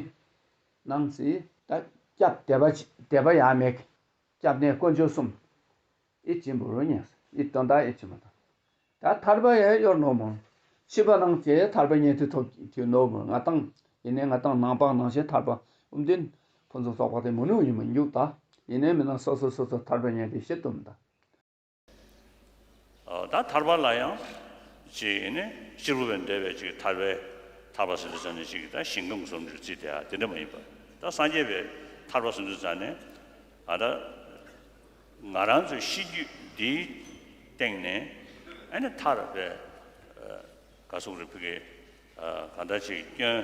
ནང་སྲིད་ད་སྐྱབས་དད་པ་དད་པ་ཡ་མེད། སྐྱབས་གནས་དཀོན་མཆོག་གསུམ། ཨི་ཅིམ་བུ་རུ་ཉེས། ཨི་དོན་དག་ཨི་ཅིམ་བུ་དང་། ད་ཐར་པ་ཡང་གཡོར་ནོ་མོ། ཕྱི་པ་ནང་ཅེ་ཐར་པ་ཉེ་དུ་ཐོབ་ཐུ་ནོ་མོ། ང་དང་ཡིན་ནའི་ང་དང་ནང་པ་ནང་བཞིན་ཐར་པ་ཨུམ་དིན་ཕུན་སུམ་ཚོགས་པ་དེ་མོ་ནུ་ཡིན་མི་འཇུག་ད། ཡིན་ནའི་མི་ནང་སོ་སོ་སོ་སོ་ཐར་པ་ཉེ་དུ་ཤེས་དུམ་ད། ད་ཐར་པ་ལ་ཡང་ཅི་ཡིན་ནའི་སྤྱིར་བུ་བའི་འདོད་པའི་ཅིག་ཐར་པའི་ ཐར་པ་ཟེར་དུས་ཙམ་ནས་ཅིག་ད་ཞིང་ཁམས་ཀྱི་བསམ་གྲུབ་རྩིས་དེ་ཨ་དེ་འདྲ་མ་ཡིན་པ། ད་སངས་རྒྱས་པའི་ཐར་པ་ཟེར་དུས་ཙམ་ནས་ཨ་ད་ང་རང་ཚོའི་ཤེས་རྒྱུད་འདིའི་སྟེང་ནས་ཨ་ནི་ཐར་པའི་ག་སོགས་རིགས་ཕུག་གི་གང་ལྟར་ཅིག་སྐྱོན་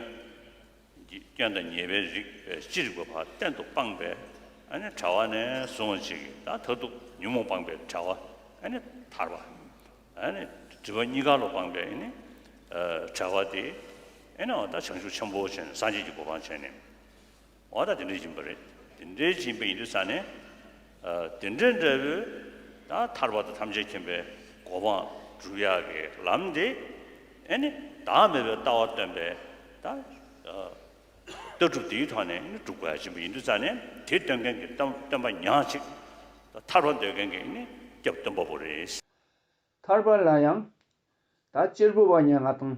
སྐྱོན་དང་ཉེས་པའི་རིགས་ཅི་རིགས་པ་བར་གཏན་དུ་སྤངས་པའི་ཨ་ནི་བྱ་བ་ནས་བཟུང་བ་ཅིག་ད་མཐར་ཐུག་ཉོན་མོངས་སྤངས་པའི་བྱ་བ་ཨ་ནི་ཐར་པ། ཨ་ནི་སྒྲིབ་པ་གཉིས་ཀ་ལ་སྤངས་པའི་ཨ་ནི་བྱ་བ་དེ་ཨ་ནི་འོ་ད་བྱང་ཆུབ་ཆེན་པོ་བྱས་ནས་སངས་རྒྱས་ཀྱི་གོ་འཕང་བྱས་ནས་འོ་ད་དེ་འདྲའི་ཡིན་པ་རེད། དེ་འདྲའི་ཡིན་པ་ཡིན་དུས་ཙང་ནས་དེ་འདྲའི་འདྲ་བོའི་ད་ཐར་པ་དང་ཐམས་ཅད་མཁྱེན་པའི་གོ་འཕང་སྒྲུབ་ཡག་གི་ལམ་དེ་ཨ་ནི་བདག་མེད་པའི་ལྟ་བ་སྟོན་པའི་ད་ལྟ་གྲུབ་དེའི་ཐོག་ནས་ཨ་ནི་སྒྲུབ་དགོས་ཡ་ཡིན་པ་ཡིན་དུས་ཙང་ནས་དེ་སྟོན་མཁན་གྱི་སྟོན་སྟོན་པ་ཉག་གཅིག་ད་ཐར་པ་འདོད་མཁན་གྱི་ཨ་ནི་སྐྱབས་སྟོན་པ་པོ་རེད། ཐར་པ་ལ་ཡང་ད་གཅེར་བུ་བ་ཉག་ང་དང་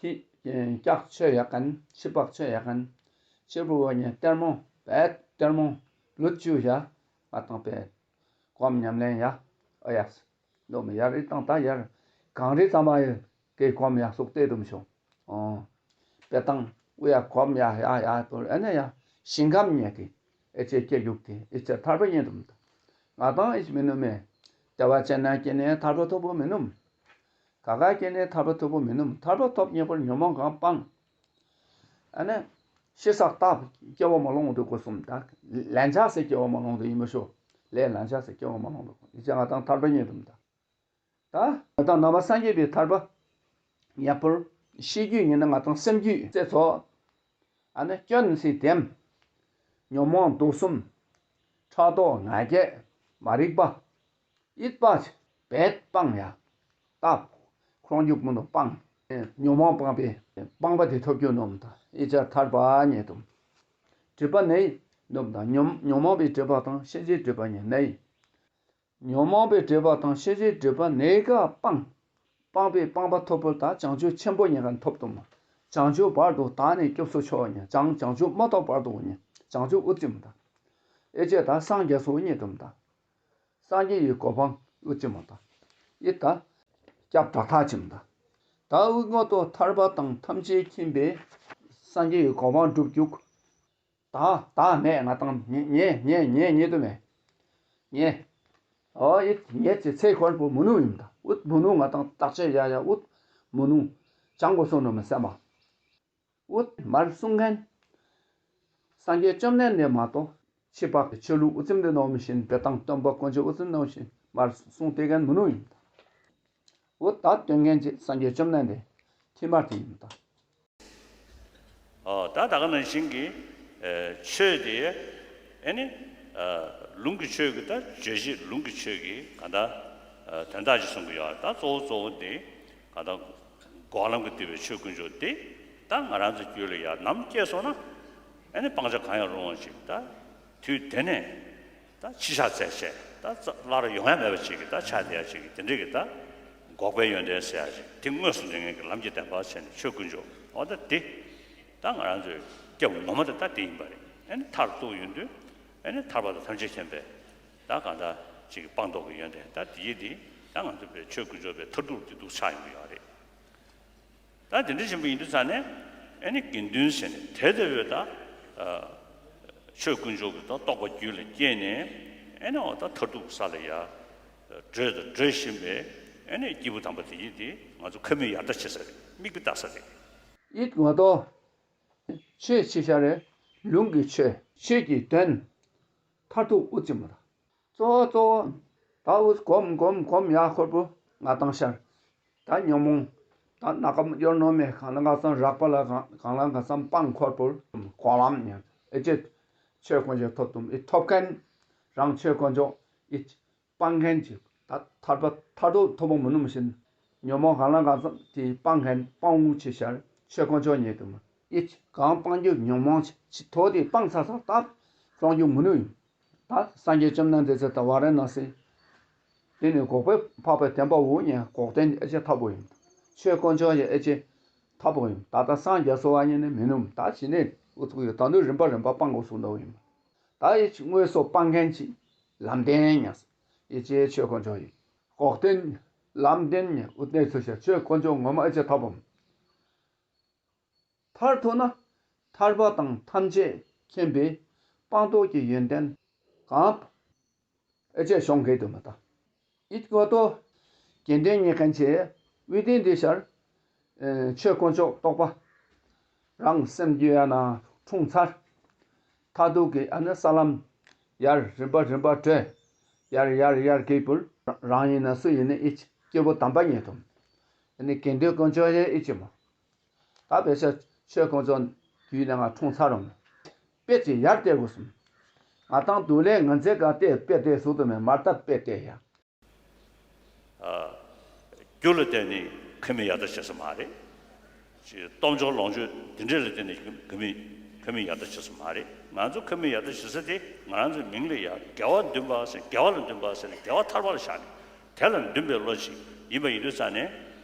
ཧི་ཀྱག་ཆོས་ཡག་མཁན་ཕྱི་པག་ཆོས་ཡག་མཁན་གཅེར་བུ་བ་ཉག་གཏེར་མོ་བད་གཏེར་མོ་ལུད་ཅུ་ཡ་ང་དང་བད་གོམ་ཉམས་ལེན་ཡ་ཨ་ཡ་ནོ་མི་ཡར་རི་དང་ད་ཡར་གངས་རི་ཙམ་པ་ཡི་གེ་གོམ་ཡག་སོགས་ཏེ་དུམ་ཤོ་ཨོ་པེ་ཏང་ཨུ་ཡ་གོམ་ཡ་ཡ་ཡ་པོ་ཨ་ནེ་ཡ་ཞིང་ཁམས་ཉེ་གི་ཨེ་ཅེ་སྐྱེ་རྒྱུག་དེ་ཨེ་ཅེ་ཐར་པ་ཉེ་དུམ་ད་ང་དང་ཨེ་ཅེ་མི་ནུ་མེ་དེ་བ་ཅན་ན་སྐྱེ་ནས་ཐར་པ་ཐོབ་པོ་མི་ནུམ། ག་ག་སྐྱེ་ནས་ཐར་པ་ཐོབ་པོ་མི་ནུམ། ཐར་པ་ཐོབ་ཉེ་པར་ཉོན་མོངས་གང་སྤངས། ཨ་ནི་ཤི་སག་རྟག་སྐྱེ་བ་མ་ལོང་དུ་གོ་གསུམ་དང་ལན་ཆགས་སེ་སྐྱེ་བ་མ་ལོང་དུ་ཡིན་མི་ཤོ་ལས་ལན་ཆགས་སེ་སྐྱེ་བ་མ་ལོང་དུ་ཡིན་ཅེ་ང་དང་ཐར་པ་ཉེ་དུམ་ད། ད་ང་དང་ནང་པ་སངས་རྒྱས་པའི་ཐར་པ་ཉེ་པར་ཤེས་རྒྱུད་ཉེ་ན་ང་དང་སེམས་རྒྱུད་རྩེ་ཚོགས་ཨ་ནི་སྐྱོན་སྲིད་དེམ། ཉོན་མོངས་དུག་གསུམ། ཕྲག་དོག་ང་རྒྱལ་མ་རིག་པ། ཡིད་པ་བེད་སྤང་ཡ། ད་ཁོང་རྒྱུག་མི་འདུག་སྤང་། ཉོན་མོངས་སྤངས་པའི་སྤངས་པ་དེ་ཐོབ་རྒྱུ་ནོམ་དང་ཨི་ཅར་ཐར་པ་ཉེ་དུམ། སྒྲིབ་པ་ནི་ནོམ་དང་ཉོན་ཉོན་མོངས་པའི་སྒྲིབ་པ་དང་ཤེས་བྱའི་སྒྲིབ་པ་ཉེ་ནི། ཉོན་མོངས་པའི་སྒྲིབ་པ་དང་ཤེས་བྱའི་སྒྲིབ་པ་ནི་ཀ་སྤང་། སྤངས་པའི་སྤངས་པ་ཐོབ་པར་ད་བྱང་ཆུབ་ཆེན་པོ་ཉེ་ག་ཐོབ་དུམ། བྱང་ཆུབ་བར་དུ་དག་ནས་སྐྱོབ་སུ་ཆོག་ཉེ་བྱང་བྱང་ཆུབ་མ་ཐོབ་བར་དུ་ཉེ་བྱང་ཆུབ་ཨུ་ཙི་མ་དང་། ཨེ་ཅེ་ད་སངས་རྒྱས་སོ་ཉེ་དུམ་ད། སངས་རྒྱས་ཡི་གོ་འཕང་ཨུ་ཙི་མ་དང་། ཡི་ད་སྐྱབས་བྲག་ཐག་ཆིམ་ད། ད་ཨུ་ངོ་ཏོ་ཐར་པ་དང་ཐམས་ཅད་མཁྱེན་པའི་སངས་རྒྱས་ཡི་གོ་འཕང་སྒྲུབ་རྒྱུག་ད་ད་མེད་ང་དང་ཉེ་ཉེ་ཉེ་ཉེ་དུ་མེད། ཉེ། ཨོ་ཡི་ཉེ་ཙི་ཚེ་འཁོར་པོ་མུ་ནུ་ཡིན་ད་ཨུད་མུ་ནུ་ང་དང་བརྟག་དཔྱད་ཡ་ཡ་ཨུད་མུ་ནུ་ཅང་གོ་སོང་ནོ་མི་སེམས་པ། ཨུད་མར་གསུང་མཁན། སངས་རྒྱས་བཅོམ་ལྡན་འདས་མ་གཏོགས་ཕྱི་པག་གི་ཆོས་ལུགས་ཨུ་ཙམ་དེ་ནོ་མི་ཤེས་པེ་ཏང་སྟོན་པ་དཀོན་མཆོག་ཨུ་ཙམ་ནོ་མི་ཤེས་མར་གསུང་དེ་མཁན་མུ་ནུ་ཡིན་ད། ཨུད་ད་སྟོན་མཁན་ཅིག་སངས་རྒྱས་བཅོམ་ལྡན་འདས་ཐི་མར་དེ་ཡིན་ད། ཨོ་ད་ད་ག་ནང་བཞིན་གྱི་ཨེ་ཆོས་དེ་ཨེ་ནི་ཨ་ལུང་གི་ཆོས་ཀྱི་ད་བརྗོད་གཞི་ལུང་གི་ཆོས་ཀྱི་ག་ད་ཨ་དོན་དག་ཅིག་གསུང་གི་ཡོད་ད་གཙོ་བོ་གཙོ་བོ་དེ་ག་ད་འགོག་ལམ་གྱིས་བསྡུས་པའི་ཆོས་དཀོན་མཆོག་དེ་ད་ང་རང་ཚོ་རྒྱུད་ལ་ཡར་ནམ་སྐྱེས་སོང་ན་ཨེ་ནི་སྤང་བྱ་གང་ཡང་རུང་བ་ཞིག་ད་དུས་དེ་ནས། ད་ཕྱི་བཤགས་ཚད་བྱས་ད་རྩ་སླར་ཡོང་ཡ་མེད་པ་ཅིག་གི་ད་ཆ་དེ་ཡ་ཅིག་གི་དེ་འདྲ་གི་ད་འགོག་པའི་ཡོན་ཏན་ཟེར་ཡ་ཅིག་དེ་དངོས་སུ་འདྲེན་མཁན་གྱི་ལམ་གྱི་བདེན་པ་བྱས་ནས་ཆོས་དཀོན་མཆོག་འོ་ད་དེ་ད་ང་རང་ཚོའི་སྐྱབས་ངོ་མ་དེ་ད་དེ་ཡིན་པ་རེད། ཨེ་ནི་མཐར་ཐུག་ཡོང་དུས་ཨེ་ནི་ཐར་པ་དང་ཐམས་ཅད་མཁྱེན་པའི་ད་གང་ད་ཅིག་གི་སྤངས་རྟོགས་ཀྱི་ཡོན་ཏན་ད་དེ་ཡི་དེ་ད་ང་ཚོ་པའི་ཆོས་དཀོན་མཆོག་པའི་མཐར་ཐུག་དེ་འདུག་ཆགས་ཡོང་གི་ཡོད་རེད། ད་དེ་འདྲ་ཆེན་པོ་ཡིན་དུས་ཙང་ནས་ཨེ་ནི་དགེ་འདུན་ཟེར་ནས་དེ་ལྟ་བུའི་ད་ཨ་ཆོས་དཀོན་མཆོག་གི་ད་རྟོགས་པ་རྒྱུད་ལ་སྐྱེས་ནས་ཨེ་ནི་འོ་ད་མཐར་ཐུག་ས་ལ་ཡ་བགྲོད་དང་བགྲོད་བཞིན་པའི་ཨེ་ནི་སྐྱེས་བུ་དམ་པ་དེ་ཡིན་དེ་ང་ཚོ་ཁ་མིག་ཡར་ལྟ་བྱེད་ས་རེད། མིག་དཔེ་ལྟ་ས་རེད། ཡིད་ངོ་ཏོ། ཆོས་ཕྱི་ཤ་རེ། ལུང་གི་ཆོས། ཆོས་ཀྱི་དོན། མཐར་ཐུག་དབུ་ཙི་མ་ར། གཙོ་བོ་གཙོ་བོ། ད་དབུ་གོམ་གོམ་གོམ་ཡ་འཁོར་པོ་ང་དང་ཤར། ད་ཉོན་མོངས། ད་ན་ཀམ་གཡོར་ནོ་མེ་གང་ལ་གང་འཚམ་རགས་པ་ལ་གང་གང་ལ་གང་འཚམ་སྤང་འཁོར་པོར་གོ་ལམ་ཉན་ཨེ་ཅེ། ཆོས་དཀོན་མཆོག་ཐོབ་དུམ་ཨི་ཐོབ་མཁན། རང་ཆོས་དཀོན་མཆོག་ཨི། སྤང་མཁན་གྱི་ད་ཐར་པ་མཐར་ཐུག་ཐོབ་པ་མི་ནུམ་བཞིན། ཉོན་མོངས་གང་ལ་གང་འཚམ་དེ་སྤང་མཁན་སྤང་བོ་ཆེ་ཤར་ཆོས་དཀོན་མཆོག་ཉིད་དུ་མ་ཡིད་གང་སྤང་རྒྱུ་ཉོན་མོངས་ཆེ་ཐོག་དེ་སྤང་ཚར་ཚར་སྟབས་སྤང་རྒྱུ་མི་ནུས། ད་སངས་རྒྱས་བཅོམ་ལྡན་འདས་ཚེ་ད་བ་ར་ན་སི། དེ་ནི་འགོག་པའི་འཕགས་པའི་བདེན་པ་འོ་ཉན་འགོག་བདེན་ཨེ་ཅེ་ཐབས་པོ་ཡིན། ཆོས་དཀོན་མཆོག་ཡི་ཨེ་ཅེ་ཐབས་པོ་ཡིན། ད་ལྟ་སངས་རྒྱས་སོ་བ་ཉིད་ནི་མི་ནུམ་ད་ཞི་ནས་འུ་ཚུགས་ཡོད་ད་དུང་རིམ་པ་རིམ་པ་སྤང་དགོས་གསུངས་འདུག་ཡིན། ད་ཡི་དངོས་སུ་སྤང་མཁན་གྱི་ལམ་བདེན་ཉག་ཡི་ཅེ་ཆོས་དཀོན་མཆོག་ཡིན། འགོག་བདེན། ལམ་བདེན་ཉག་འུ་གནས་ཚུལ་ཤ་ཆོས་དཀོན་མཆོག་ངོ་མ་ཨེ་ཅེ་ཐབས་བམ། མཐར་ཐུག་ན་ཐར་པ་དང་ཐམས་ཅད་མཁྱེན་པའི་སྤངས་རྟོགས་ཀྱི་ཡོན་ཏན་གང་ཨེ་ཅེ་ཤོང་གེ་དུ་མ་ད། ཨིད་གོ་ཏོ། དགེ་འདུན་ཉེ་མཁན་ཆེ། དབུས་ཏིང་འདི་ཤར། ཆོས་དཀོན་མཆོག་རྟོགས་པ། རང་སེམས་རྒྱུད་ཡ་ན་འཁྲུངས་ཚར། མཐར་ཐུག་གི་ཨ་ནི་ས་ལམ། ཡར་རིམ་པ་རིམ་པ་བྲོས། ཡར་ཡར་ཡར་གི་བུར། རང་ཡིན་ན་སུ་ཡིན་ནི་ཨི་ཅི་སྐྱེ་བོ་དམ་པ་ཉེ་དུ། ཨ་ནི་དགེ་འདུན་དཀོན་མཆོག་ཡེ་ཨི་ཅི་མོ། ད་བེ་ཤ་ཆོས་དཀོན་མཆོག་རྒྱུད་ནས་ང་འཁྲུངས་ཚར་རུང་། དཔེ་ཅིག་ཡར་བལྟས་དགོས་སམ། ང་དང་དུ་ལས་ང་ཚེ་ག་བལྟས་དཔེ་བལྟས་སུ་དུ་མེད་མར་ལྟ་དཔེ་བལྟས་ཡ། རྒྱུ་ལ་བརྟེན་ནས་ཁ་མིག་ཡར་ལྟ་བྱེད་ས་མ་རེད། ཅེས་སྟོབས་འབྱོར་ལོངས་སྤྱོད་འདི་འདྲས་ལ་བརྟེན་ནས་ཁ་མིག་ཁ་མིག་ཡར་ལྟ་བྱེད་ས་མ་རེད། ང་ཚོ་ཁ་མིག་ཡར་ལྟ་བྱེད་ས་དེ་ང་རང་ཚོའི་མིང་ལ་ཡ་དགེ་བ་འདུན་པ་ཟེར་དགེ་བ་ལ་འདུན་པ་ཟེར་ནས་དགེ་བ་ཐར་པ་ལ་བཞག་ནས་དེ་ལ་འདུན་པའི་བློ་ཅིག་ཡིན་པ་ཡིན་དུས་ཙང་ནས།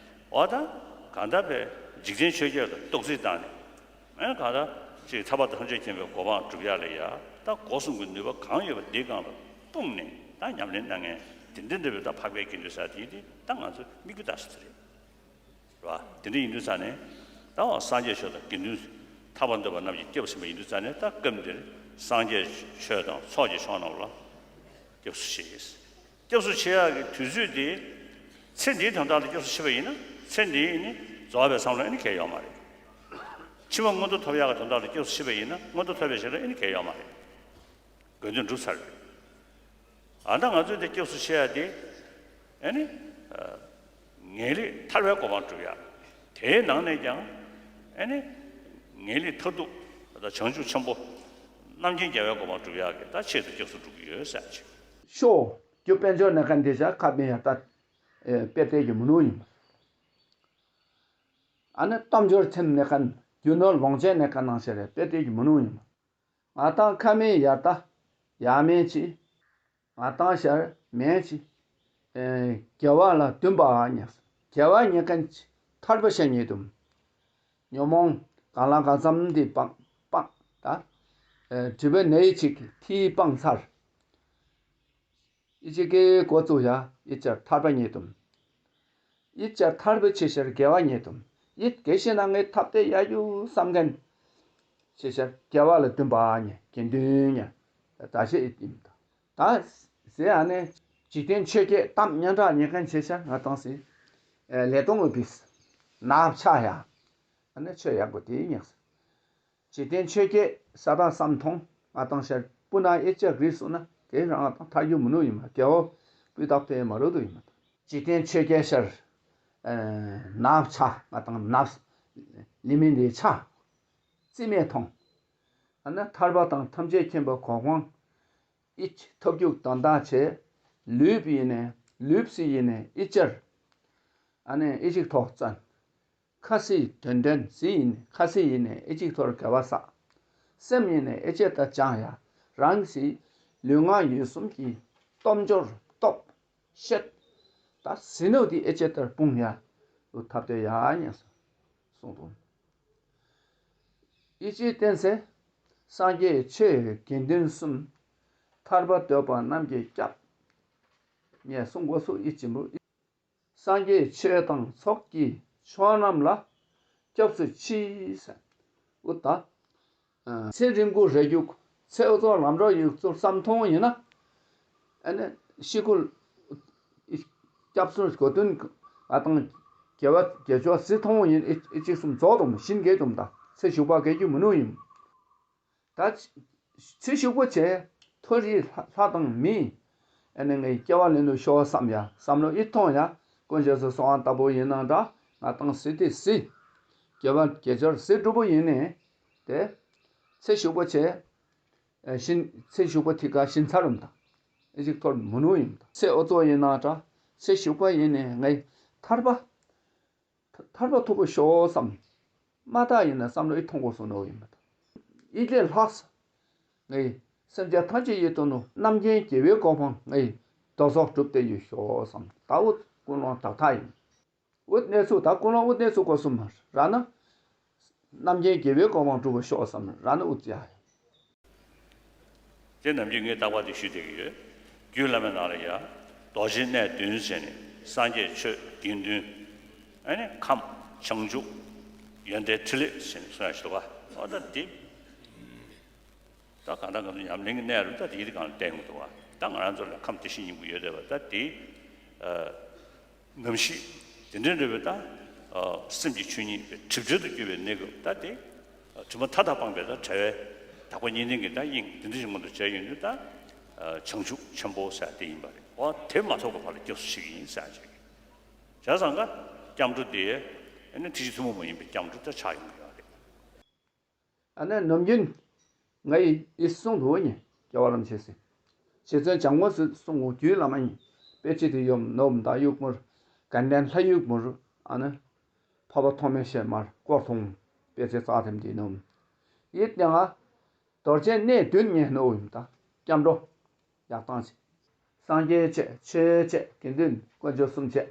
འོ་ད་གང་ལྟར་པའི་འཇིག་རྟེན་ཆོས་བརྒྱད་ལ་གཏོགས་ཚིག་བཏང་ནས། ཨེ་གང་ལྟར་ཅིག་ཐར་པ་ཐམས་ཅད་མཁྱེན་པའི་གོ་འཕང་སྒྲུབ་ཡག་ལ་ཡ་ད་སྒོ་གསུམ་གྱི་ནུས་པ་གང་ཡོད་པ་འདི་སྒང་ལ་སྤུངས་ནས་ད་ཉམས་ལེན་གནང་མཁན་དེ་འདྲ་འདྲ་བའི་ད་འཕགས་པའི་དགེ་འདུན་ཟེར་དེ་དེ་ད་ང་ཚོ་མིག་དཔེ་ལྟ་ས་དེ་རེད། རེད་བ། དེ་འདྲ་ཡིན་དུས་ཙང་ནས་ད་འོ་སངས་རྒྱས་ཆོས་དང་དགེ་འདུན་ཐར་པར་འདོད་པ་རྣམས་ཀྱིས་སྐྱབས་ཟིན་པ་ཡིན་དུས་ཙང་ནས་ད་སྐབས་འདིར་སངས་རྒྱས་ཆོས་དང་ཚོགས་ཀྱི་མཆོག་རྣམས་ལ་སྐྱབས་སུ་མཆི། སྐྱབས་སུ་མཆི་ཡག་གི་དུས་ཚོད་དེ། ཚེ་འདིའི་དོན་དག་ལ་སྐྱབས་སུ་མཆི་བ་ཡིན་ན་ཚེ་འདིའི་ནི་རྫོགས་པའི་བསམ་བློ་ཨེ་ནི་གལ་ཡོད་མ་རེད། ཕྱི་མ་མངོན་མཐོ་ཐོབ་ཡག་གི་དོན་དག་ལ་སྐྱབས་སུ་མཆི་བ་ཡིན་ན་མངོན་མཐོ་ཐོབ་པའི་ཞིག་ལ་ཨེ་ནི་གལ་ཡོད་མ་རེད། དགོས་འདུན་འགྲུབ་ཚར་རེད། ཨ་ད་ང་ཚོས་འདི་སྐྱབས་སུ་མཆི་ཡག་དེ། ཨེ་ནི། ངེས་ལེགས་ཐར་པའི་གོ་འཕང་སྒྲུབ་ཡག་དེའི་ནང་ནས་ཀྱང་། ཨེ་ནི། ངེས་ལེགས་མཐར་ཐུག་ད་བྱང་ཆུབ་ཆེན་པོ། རྣམ་མཁྱེན་རྒྱལ་བའི་གོ་འཕང་སྒྲུབ་ཡག་གི་ད་ཆེད་དུ་སྐྱབས་སུ་འགྲོ་གི་ཡོད་ཟེར་ཅིག་ཤོ། རྒྱུ་དཔལ་འབྱོར་ནས་ཁ་འདི་བྱ་ཁ་མི་ཡར་ལྟ། དཔེ་བལྟས་ཀྱི་མི་ནུ་ཡིན། ཨ་ནི་སྟོབས་འབྱོར་ཚིམ་ནས་ཁ་རྒྱུ་ནོར་ལོངས་སྤྱོད་ནས་ཁ་ནང་བྱས་རེད་དཔེ་བལྟས་ཀྱི་མི་ནུ་ཡིན། ང་དང་ཁ་མི་ཡར་ལྟ། ཡ་མེད་ཅི། ང་དང་ཤར་མེད་ཅི། དགེ་བ་ལ་འདུན་པ་ཉེ། དགེ་བ་ཉེ་མཁན་ཅི་ཐར་པ་ཤ་ཉེ་དུམ། ཉོན་མོངས་གང་ལ་གང་འཚམ་འདི་སྤང་སྤང་ད། སྒྲིབ་པའི་ནད་ཅིག་ཐིག་སྤང་ཚར། ཨི་ཅི་ཀའི་འགོ་བཙུགས་ཡ་ཨི་ཅར་ཐར་པ་ཉེ་དུམ། ཨི་ཅར་ཐར་པའི་ཆེ་ཤར་དགེ་བ་ཉེ་དུམ། ཨི་དགེ་ཤེས་ན་ངའི་ཐབས་དེ་ཡ་ཡུ་བསམ་མཁན། ཆེ་ཤར་དགེ་བ་ལ་འདུན་པ་ཉེ་དགེ་འདུན་ཉེ། ད་ཤེས་ཨི་ཏིམ་ད། ད་ཟེ་ཨ་ནེ། འཇིག་རྟེན་ཆོས་བརྒྱད་གཏམ་སྙན་གྲགས་ཉེ་མཁན་ཆེ་ཤར་ང་དང་སི། ལས་གཏོང་འོས་པིས། ནག་ཆ་ཡ། ཨ་ནེ་ཆོས་ཡག་པོ་དེ་ཉག་སི། འཇིག་རྟེན་ཆོས་བརྒྱད་ས་དང་བསམ་མཐོང་ང་དང་ཤར་སྤུ་ན་ཨེ་ཅག་རིས་སུ་ན་དེ་རང་ང་དང་ཐར་རྒྱུ་མི་ནུ་ཡིན་མ་རྒྱལ་བོ་སྤུས་དག་དེ་མ་རུ་དུ་ཡིན་མ་དང་། འཇིག་རྟེན་ཆོས་བརྒྱད་ཤར། ནག་ཆ་ང་དང་ནག་ལི་མིན་དེ་ཆ། རྩིས་མེད་མཐོང་། ཨ་ནི་ཐར་པ་དང་ཐམས་ཅད་མཁྱེན་པ་གོ་འཕང་། ཨི་ཅི་ཐོབ་རྒྱུ་དོན་དག་ཆེ། ལུས་པ་ཡིན་ནས་ལུས་སི་ཡིན་ནས་ཨི་ཅར། ཨ་ནི་ཨི་ཅིག་ཐོག་བཙན། ཁ་སི་དོན་དོན་སི་ཡིན་ནས་ཁ་སི་ཡིན་ནས་ཨི་ཅིག་ཐོར་དགེ་བ་བསགས། སེམས་ཡིན་ནས་ཨི་ཅེ་ད་ཅང་ཡ་རང་སི་ལུས་ངག་ཡིད་གསུམ་གྱི་སྟོབས་འབྱོར་སྟོབས་ཤེད་ད་སི་ནུ་དི་ཨི་ཅེ་ད་སྤུང་ཡ་ལུ་ཐབས་དེ་ཡ་ཉེ་ས་གསུངས་དོན། ཨི་ཅི་བསྟན་ཚེ། སངས་རྒྱས་ཆོས་དགེ་འདུན་གསུམ། ཐར་པ་འདོད་པ་རྣམས་ཀྱི་སྐྱབས། ངས་གསུང་གོ་སུ་ཨི་ཅི་མུ། སངས་རྒྱས་ཆོས་དང་ཚོགས་ཀྱི་མཆོག་རྣམས་ལ། སྐྱབས་སུ་མཆི་ཟེར། འུ་ད། ཚེ་རིང་པོ་རེ་རྒྱུག་ཚེ་འུ་ཚོ་ལམ་འགྲོ་ཡུག་ཚུར་བསམ་མཐོང་ཡིན་ན། ཨ་ནི་ཤི་ཁུལ། སྐྱབས་སུ་གོ་དོན་ང་དང་དགེ་བ་དགེ་ཆོག་སྲིད་མཐོང་ཡིན་ཨི་ཅིག་གསུམ་རྫོགས་དང་གཞིན་དགེ་དུམ་དང་ཚེ་ཞུགས་པ་དགེ་རྒྱུ་མི་ནུ་ཡིན། ད་ཚེ་ཞུགས་པ་བྱས་མཐོ་རིས་ལྷ་དང་མི། ཨ་ནི་ངའི་སྐྱེ་བ་ལེན་དུ་ཤོག་བསམ་ཡ་བསམ་བློ་ཨི་ཐོང་ཡ་དཀོན་མཆོག་སུ་སོང་བ་ལྟ་བུ་ཡིན་ན་འདྲ་ང་དང་སྲིད་དེ་སྲིད། དགེ་བ་དགེ་ཆོག་སྲིད་སྒྲུབ་པོ་ཡིན་ནས་དེ། ཚེ་ཞུགས་པ་བྱས། ཨེ་ཤིན་ཚེ་ཞུགས་པ་ཐིག་ག་ཤིན་ཚར་རུམ་དང་། ཨེ་ཞིག་ཐོར་མུ་ནུ་ཡིན་དང་། ཚེ་ཨོ་ཙོ་ཡིན་ན་འདྲ། ཚེ་ཞུགས་པ་ཡིན་ནས་ངའི་ཐར་པ། ཐར་པ་ཐོབ་པ་ཤོག་བསམ། མ་དག་ཡིན་ན་བསམ་བློ་ཨི་ཐོང་གོ་སོང་ནོ་ཡིན་པ་དང་། ཨི་ལས་ལྷག་ས། ངའི་སེམས་ཅན་ཐམས་ཅད་ཡིད་དུ་ནོ་རྣམ་མཁྱེན་རྒྱལ་བའི་གོ་འཕང་ངའི་དོ་ཚོགས་གྲུབ་སྟེ་ཡོད་ཤོག་བསམ། ད་འུ་ཀུན་སློང་དག་ཐག་ཡིན། འུ་གནས་ཚུལ་ད་ཀུན་སློང་འུ་གནས་ཚུལ་སྐོར་གསུམ་མ་ར་ན། རྣམ་མཁྱེན་རྒྱལ་བའི་གོ་འཕང་སྒྲུབ་པར་ཤོག་བསམ་ར་ན་འུ་ཙི་ཡ། དེ་ནམ་རྒྱུན་ངས་རྟག་པར་དེ་ཞུས་བསྡད་ཀྱི་ཡོད། རྒྱུད་བླ་མའི་ནང་ལ་ཡ། རྡོ་རྗེ་གནས་བདུན་ཟེར་ནས་སངས་རྒྱས་ཆོས་དགེ་འདུན། ཨ་ནི་ཁམས་བྱང་ཆུབ། ཡོན་ཏན་ཕྲིན་ལས་ཟེར་ནས་གསུང་ཡ་ཞིག་འདུག་ག་འོ་ད་དེ། ད་གང་ལྟར་གང་ལྟར་ཉམས་ལེན་གྱི་གནས་རུ་ད་དེའི་སྒང་ལ་བསྟན་ཡོང་འདུག་ག་ད་ང་རང་ཚོ་ལ་ཁམས་བདེ་གཤེགས་སྙིང་པོ་ཡོད་བསྡད་པ་ད་དེ། ཨ། ངམ་ཤེས། དེ་འདྲའི་འདྲ་བའི་ད། ཨ། སེམས་ཀྱི་ཆོས་ཉིད་པའི་གྲིབ་བྲལ་དུ་གྱུར་པའི་གནས་སྐབས་ད་དེ། ཨ། དྲི་མ་མཐའ་དག་སྤངས་པའི་ད་བྲལ་བའི་དག་པ་གཉིས་ལྡན་གྱི་ད་དབྱིངས་དེ་འདྲ་ཞིག་མངོན་དུ་བྱས་ཡོང་དུས་ད། ཨ། བྱང་ཆུབ་ཆེན་པོ་ཟེར་དེ་ཡིན་པ་རེད། འོ་དེ་མ་ཐོབ་པའི་བར་ལ་སྐྱབས་སུ་མཆི་གི་ཡིན་ཟེར་བྱས་ཀྱི། བྱས་ཙང་ཀ་སྐྱབས་འགྲོ་དེ་ཨ་ནི་ཐེག་ཆེན་ཐུན་མོང་མ་ཡིན་པའི་སྐྱབས་འགྲོ་ད་ཆགས་ཡོང་གི་ཡོད་རེད། ཨ་ནི་ནམ་རྒྱུན་ང་ཡིས་ཨི་གསུང་དུ་ཉེ་རྒྱལ་བ་རིན་པོ་ཆེ་སྲིད། རྗེ་བཙུན་བྱམས་མགོན་སྲིད་གསུང་ངོ་རྒྱུད་བླ་མ་ཡིན། དཔེ་ཆོས་དེ་ཡོམ་ནོམ་མདའ་ཡུག་མུར། དགའ་ལྡན་ལྷ་ཡུག་མུར། ཨ་ནི། འཕགས་པ་ཐོགས་མེད་ཤེལ་མར་སྐོར་ཐོང་། དཔེ་ཆོས་རྩ་ཐེམ་དེ་ནོམ། ཡིད་ནི་ང་། རྡོ་རྗེ་གནས་བདུན་ཉེ་ནོ་ཡིན་ད། སྐྱབས་འགྲོ། ཡག་ཐང་ཆེ། སངས་རྒྱས་ཆེ་ཆོས་ཆེ་དགེ་འདུན་དཀོན་མཆོག་གསུམ་ཆེ།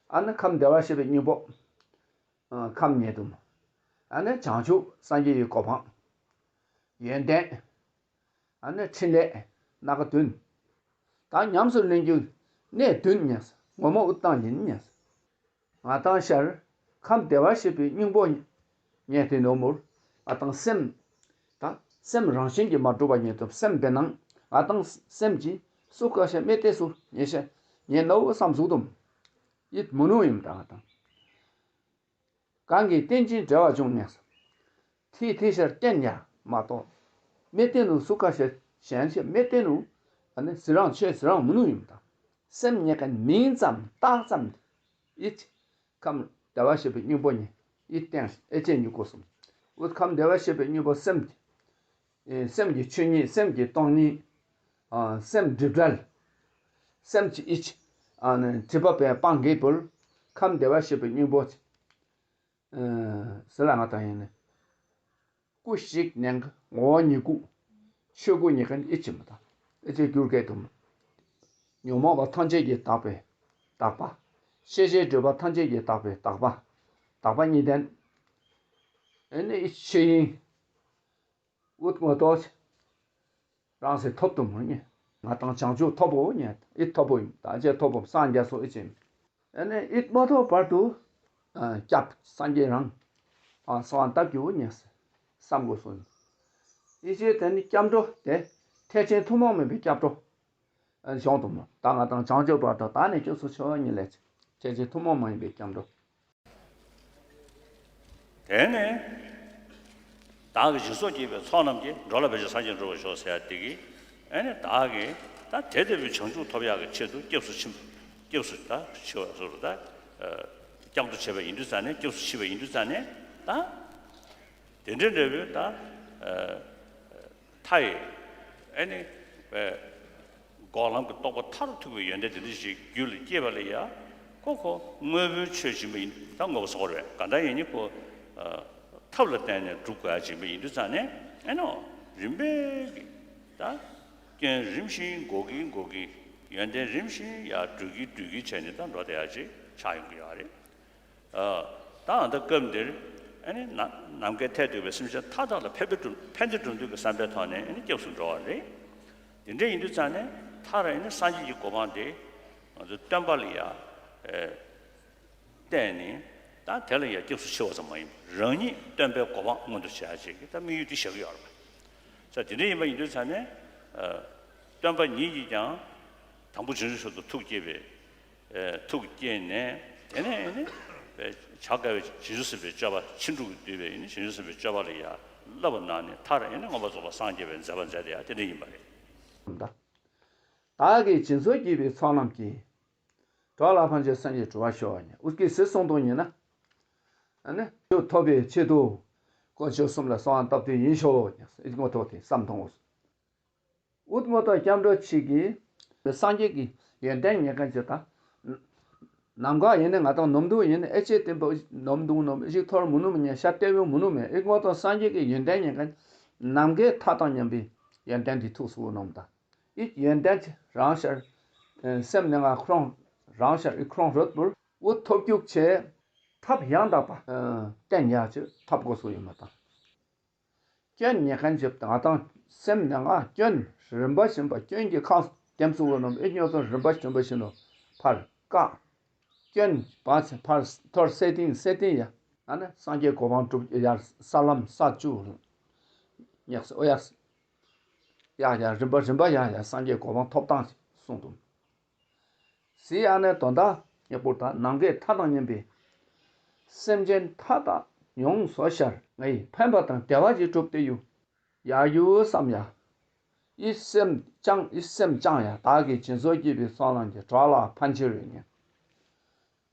ཨ་ནི་ཁམས་བདེ་བར་གཤེགས་པའི་སྙིང་པོ། ཨ། ཁམས་ཉེ་དུ། ཨ་ནི་བྱང་ཆུབ་སངས་རྒྱས་ཀྱི་གོ་འཕང་། ཡོན་ཏན། ཨ་ནི་ཕྲིན་ལས། སྣ་ཁ་བདུན། ད་ཉམས་སུ་ལེན་རྒྱུ་གནས་བདུན་ཉེ་ས་ངོ་མ་ཨུ་ཏང་ཡིན་ཉེ་ས། ང་ཏང་ཤར་ཁམས་བདེ་བར་གཤེགས་པའི་སྙིང་པོ་ཉེ་དེ་ནོ་མུར། ང་ཏང་སེམས། ད་སེམས་རང་བཞིན་གྱིས་མ་གྲུབ་པ་ཉེ་དུ་སེམས་དེ་ནང་ང་ཏང་སེམས་ཀྱིས་སུ་ཁ་ཤ་མེ་ཏེ་སུ་ཉེ་ཤ་ཉེ་ནོ་བསམ་གཟུགས་དུམ། ཡིད་མི་ནུ་ཡིན་ད་ང་ཏང་། གང་གིས་རྟེན་ཅིང་འབྲེལ་བར་འབྱུང་ངེས་སོ། ཐིག་ཐིག་ཤར་བསྟན་ཡ་མ་གཏོགས། མེ་ཏེ་ནུ་སུ་ཁ་ཤ་གཞན་ཤ་མེ་ཏེ་ནུ། ཨ་ནི་ཟི་རང་ཆོས་ཟི་རང་མི་ནུ་ཡིན་ད། སེམས་ཉེ་ག་མིང་ཙམ་རྟགས་ཙམ་དེ། ཨིད། ཁམས་བདེ་བར་གཤེགས་པའི་སྙིང་པོ་ཉེ། ཨིད་བསྟན་ཨེ་ཅེ་ཉུ་གོ་གསུམ། ཨུད་ཁམས་བདེ་བར་གཤེགས་པའི་སྙིང་པོ་སེམས། ཨེ། སེམས་ཀྱི་ཆོས་ཉིད་སེམས་ཀྱི་སྟོང་ཉིད། ཨ། སེམས་སྒྲིབ་བྲལ། སེམས་ཀྱི་ཨིད། ཨ་ནི་སྒྲིབ་པ་པའི་སྤང་གི་བུལ། ཁམས་བདེ་བར་གཤེགས་པའི་སྙིང་པོ། ཨ། ཟེར་ལ་ང་ཏང་ཡིན་ནི། སྐུ་གཤེགས་ནས་ངོ་བོ་ཉིད་སྐུ། ཆོས་སྐུ་ཉིད་ཀ་ཨེ་ཅེ་མ་ད། ཨེ་ཅེ་གྱུར་སྐད་དུ། ཉོན་མོངས་པ་ཐམས་ཅད་ཀྱིས་དག་པའི་དག་པ། ཤེས་བྱའི་སྒྲིབ་པ་ཐམས་ཅད་ཀྱིས་དག་པའི་དག་པ། དག་པ་གཉིས་ལྡན། ཨེ་ནི་ཨེ་ཆོས་དབྱིངས། ཨུད་ངོ་ཏོ། རང་སེ་ཐོབ་ཏུ་མི་ཉན། ང་ཏང་བྱང་ཆུབ་ཐོབ་བོ་ཉན། ཨིད་ཐོབ་བོ་ཡིན། ད་ཅེ་ཐོབ་བོ་སངས་རྒྱས་སོ་ཨེ་ཅེ། ཨེ་ནི་ཨིད་མ་ཐོབ་བར་དུ། ཨ། སྐྱབས་སངས་རྒྱས་རང་། ཨ། སོང་བ་སྟབས་ཀྱིས་ཉན་སེ་བསམ་དགོས་སོ། ཨེ་ཅེ་དེ་ནི་སྐྱབས་འགྲོ་དེ། ཐེག་ཆེན་ཐུན་མོང་མིན་པའི་སྐྱབས་འགྲོ། ཨ། བྱུང་དུ་མོ། ད་ང་ཏང་བྱང་ཆུབ་བར་དུ་ད་ནི་སྐྱབས་སུ་མཆི་བ་ཉིད་ལས་ཆེ། ཐེག་ཆེན་ཐུན་མོང་མ་ཡིན་པའི་སྐྱབས་འགྲོ། དེ་ནས། བདག་གིས་སྦྱིན་སོགས་བགྱིས་པའི་ཚོགས་རྣམས་ཀྱིས། འགྲོ་ལ་ཕན་ཕྱིར་སངས་རྒྱས་འགྲུབ་པར་ཤོག་ཟེར་ཡ་དེ་གིས། ཨ་ནི་བདག་གིས་ད་དེ་ལྟ་བུའི་བྱང་ཆུབ་ཐོབ་ཡག་གི་ཆེད་དུ་སྐྱབས་སུ་མཆི། སྐྱབས་སུ་ད་མཆི་བ་ཟེར་རོ་ད། ཨ། སྐྱབས་འགྲོ་བྱས་པ་ཡིན་དུས་ཙང་ནས་སྐྱབས་སུ་མཆི་བ་ཡིན་དུས་ཙང་ནས་ད། དེ་འདྲའི་འབྲས་བུ་ད། ཨ། མཐའ་ཡས། ཨེ་ནི། ཨེ། འགོག་ལམ་གྱི་རྟོགས་པ་མཐར་ཐུག་པའི་ཡོན་ཏན་དེ་འདྲ་ཞིག་རྒྱུད་ལ་སྐྱེས་པ་ལ་ཡ། ཁོ་ཁོ་དངོས་པོའི་ཆོས་སྦྱིན་པ་ཡིན་ད་དངོས་པོ་སོགས་རེད། གང་ལྟར་ཡིན་ནི་ཁོ། ཨ། ཐབས་ལ་བརྟེན་ནས་སྒྲུབ་དགོས་ཡ་སྦྱིན་པ་ཡིན་དུས་ཙང་ནས་ཨེ་ནོ། རིམ་པས་ཀྱི། ད། སྐྱོན་རིམ་བཞིན་འགོག་གིན་འགོག་གིན། ཡོན་ཏན་རིམ་བཞིན་ཡར་སྤྲོད་ཀྱིན་སྤྲོད་ཀྱིན་བྱས་ནས་ད་འགྲོ་བསྡད་ཡ་ཅིག་ཆགས་ཡོང་གི་ཡོད་རེད། ཨ། ད་ཨ་ད་སྐབས་འདིར་ཨ་ནི་ནམ་ནམ་མཁའི་མཐས་གཏུགས་པའི་སེམས་ཅན་མཐའ་དག་ལ་ཕན་པའི་གྲུབ་ཕན་བདེ་གྲུབ་འདོད་ཀྱི་བསམ་པའི་ཐོག་ནས་ཨ་ནི་སྐྱབས་སུ་འགྲོ་བ་རེད། དེ་འདྲ་ཡིན་དུས་ཙང་ནས་མཐར་ཨ་ནི་སངས་རྒྱས་ཀྱི་གོ་འཕང་དེ་ང་ཚོ་སྟོན་པ་ལ་ཡ། ཨེ། བརྟེན་ནས་ད་དེ་ལ་ཡ་སྐྱབས་སུ་མཆི་བ་ཙམ་མ་ཡིན་པར་རང་ཉིད་སྟོན་པའི་གོ་འཕང་མངོན་དུ་བྱ་ཡ་ཅིག་གི་ད་དམིགས་ཡུལ་དེ་བཞག་གི་ཡོད་རེད་པ། ས་དེ་འདྲ་ཡིན་པ་ཡིན་དུས་ཙང་ནས། ཨ། སྟོན་པ་ཉིད་ཀྱིས་ཀྱང་། དང་པོ་བྱང་ཆུབ་མཆོག་ཏུ་ཐུགས་བསྐྱེད་པའི། ཨེ། ཐུགས་བསྐྱེད་ནས་དེ་ནས་ནི། བྱ་དཀའ་བའི་བྱང་ཆུབ་སེམས་དཔའི་སྤྱོད་པ་ཕྱིན་དྲུག་གིས་བསྡུས་པའི་ནི་བྱང་ཆུབ་སེམས་དཔའི་སྤྱོད་པ་ལ་ཡང་བསླབ་པ་གནང་ནས་མཐར་ནི་མངོན་པར་རྫོགས་པར་སངས་རྒྱས་པའི་མཛད་པ་མཛད་དེ་ཡང་དེ་འདྲ་ཡིན་པ་རེད། བདག་གིས་སྦྱིན་སོགས་བགྱིས་པའི་ཚོགས་རྣམས་ཀྱིས། འགྲོ་ལ་ཕན་ཕྱིར་སངས་རྒྱས་འགྲུབ་པར་ཤོག་ཉེ། ཨུ་ཀི་སི་གསུང་དོན་ཉེ་ན། ཨ་ནི་ཆོས་ཐོབ་པའི་ཆེད་དུ། དཀོན་མཆོག་གསུམ་ལ་གསོལ་བ་བཏབ་སྟེ་ཡིན་ཤོག་ཉེ་ཨི་ངོ་ཐོག་དེ་བསམ་ཐོང་ངོ་། ཨུད་མོ་ཏོ་སྐྱབས་འགྲོ་ཆེ་གི། སངས་རྒྱས་ཀྱི་ཡོན་ཏན་ཉེ་མཁན་ཆེ་ད། ནམ་མཁའ་ཡིན་ནི་ང་དང་ནོམ་འདུག་ཡིན་ནི་ཨེ་ཅེ་བསྟན་པ་ནོམ་འདུག་ནོམ་ཞིག་ཐོར་མུ་ནུ་མི་ཉན་ཤ་ཏེ་བོ་མུ་ནུ་མེ་ཨི་ངོ་ཏོ་སངས་རྒྱས་ཀྱི་ཡོན་ཏན་ཉེ་མཁན། ནམ་མཁའི་མཐའ་དང་མཉམ་པའི་ཡོན་ཏན་དེ་ཐུགས་སུ་ནོམ་ད། ཨི་ཡོན་ཏན་རང་ཤར། སེམས་ནང་ང་ཁོང་རང་ཤར་ཨི་ཁོང་རོད་པུར་འུ་ཐོབ་རྒྱུག་ཆེ། ཐབས་ཡང་དག་པ། བསྟན་ཡག་ཆེ་ཐབས་དགོས་སུ་ཡོད་མ་དང་། སྐྱོན་ཉེ་མཁན་ཞིག་ང་དང་སེམས་ནང་ང་སྐྱོན་རིམ་པ་བཞིན་པ་སྐྱོན་གྱི་ཁམས་དེམ་སུ་བོ་ནོམ་ཨི་སྨྱོ་ཚོ་རིམ་པ་བཞིན་པ་བཞིན་ནོ་ཕར་བཀག་སྐྱོན་བ་ཚེ་ཕར་ཐོར་སེ་ཏིང་སེ་ཏིང་ཡ། ཨ་ནི་སངས་རྒྱས་གོ་འཕང་སྒྲུབ་ཡར་ས་ལམ་ས་བཅུ་ཉག་སེ་ཨོ་ཡ། ཡ་ཡ་རིམ་པ་རིམ་པ་ཡ་ཡ་སངས་རྒྱས་གོ་འཕང་ཐོབ་སྟངས་གསུངས་འདུག་ཟེར། ཨ་ནི་དོན་དག་ངེས་པར་དུ་ནམ་མཁའི་མཐའ་དང་མཉམ་པའི་སེམས་ཅན་མཐའ་དག་ཡོངས་སུ་ཤར། ངའི་ཕན་པ་དང་བདེ་བ་ཞིག་སྒྲུབ་སྟེ་ཡུ། ཡར་རྒྱུ་བསམ་ཡ། ཡིད་སེམས་ཀྱང་ཡིད་སེམས་ཀྱང་ཡ། བདག་གིས་སྦྱིན་སོགས་བགྱིས་པའི་ཚོགས་རྣམས་ཀྱིས། གྲོགས་ལ་ཕན་ཕྱིར་རོ་སྙམ་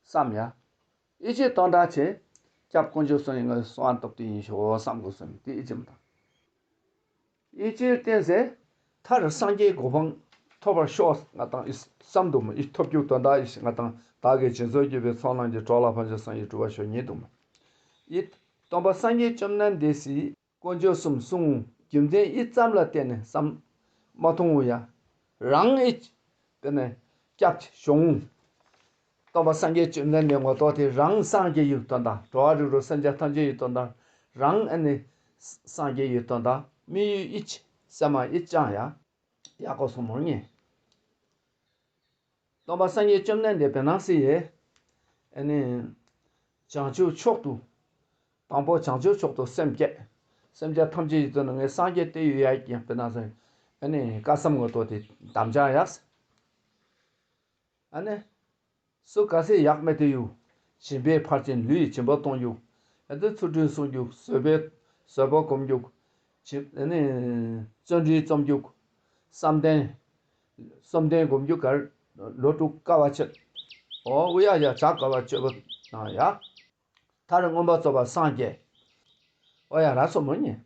བསམ་ཡ། ཡིད་ཆེས་དོན་དག་ཆེ། སྐྱབས་དཀོན་མཆོག་གསུམ་ཡི་ངོས་སུ་གསོལ་བ་བཏབ་སྟེ་ཡིན་ཤོག་བསམ་དགོས་གསུངས་ཏེ་ཡིད་ཆེས་མི་དང་། ཡིད་ཆེས་བརྟན་ཟེར། མཐར་སངས་རྒྱས་གོ་འཕང་ཐོབ་པར་ཤོག་ང་དང་ཡིད་བསམ་དུ་མ་ཡིད་ཐོབ་རྒྱུ་དོན་དག་ཡིད་ང་དང་བདག་གིས་སྦྱིན་སོགས་བགྱིས་པའི་ཚོགས་རྣམས་ཀྱིས། གྲོགས་ལ་ཕན་ཕྱིར་བསམ་ཡིད་སྒྲུབ་པར་ཤོག་ཉིད་དུ་མ། ཡིད། སྟོན་པ་སངས་རྒྱས་བཅོམ་ལྡན་འདས་སི། དཀོན་མཆོག་གསུམ་གསུང་། རྒྱུ་མཚན་ཡིད་ཙམ་ལ་བརྟེན་ནས་བསམ་མ་མཐོང་ཡ། རང་ཨེ་དཔེར་ན་སྐྱབས་ཤོང་། སྟོན་པ་སངས་རྒྱས་བཅོམ་ལྡན་འདས་ངོ་ཐོག་དེ་རང་སངས་རྒྱས་ཡུལ་དོན་དང་། འགྲོ་བ་རིགས་དྲུག་སེམས་ཅན་ཐམས་ཅད་ཡུལ་དོན་དང་། རང་ཨ་ནི་སངས་རྒྱས་ཡུལ་དོན་དང་། མི་ཡུལ་ཨེ་སེམས་མ་ཨེ་ཅང་ཡ། ཡག་པོ་སོང་མོ་ངེ། སྟོན་པ་སངས་རྒྱས་བཅོམ་ལྡན་འདས་དཔེར་ན་སི་ཡེ། ཨ་ནི། བྱང་ཆུབ་མཆོག་ཏུ། དང་པོ་བྱང་ཆུབ་མཆོག་ཏུ་སེམས་བསྐྱེད། སེམས་ཅན་ཐམས་ཅད་ཡིད་དུ་ནི་ངས་སངས་རྒྱས་བསྟན་ཡོད་ཡ་ཀྱང་དཔེར་ན་སི། ཨ་ནི་བཀའ་གསུམ་ངོ་ཐོག་དེ་དམ་བཅའ་ཡ། ཨ་ནི། སུ་ག་སེ་ཡག་མེད་དུ་ཡུ། སྦྱིན་པས་ཕར་ཕྱིན་ལུས་ཡི་སྦྱིན་པ་གཏོང་རྒྱུ། ཨ་ནི་ཚུལ་ཁྲིམས་སྲུང་རྒྱུ། བཟོད་པའི་བཟོད་པ་སྒོམ་རྒྱུ། ཨ་ནི། བརྩོན་འགྲུས་རྩོམ་རྒྱུ། བསམ་གཏན། བསམ་གཏན་སྒོམ་རྒྱུ་གར། ལོ་དྲུག་དཀའ་བ་སྤྱད། ཨོ་ཨུ་ཡ་ཡ་བྱ་དཀའ་བ་སྤྱོད་པ་དང་ཡ། མཐར་མངོན་པར་རྫོགས་པར་སངས་རྒྱས། ཨོ་ཡ་ར་སོ་མོ་ཉེ།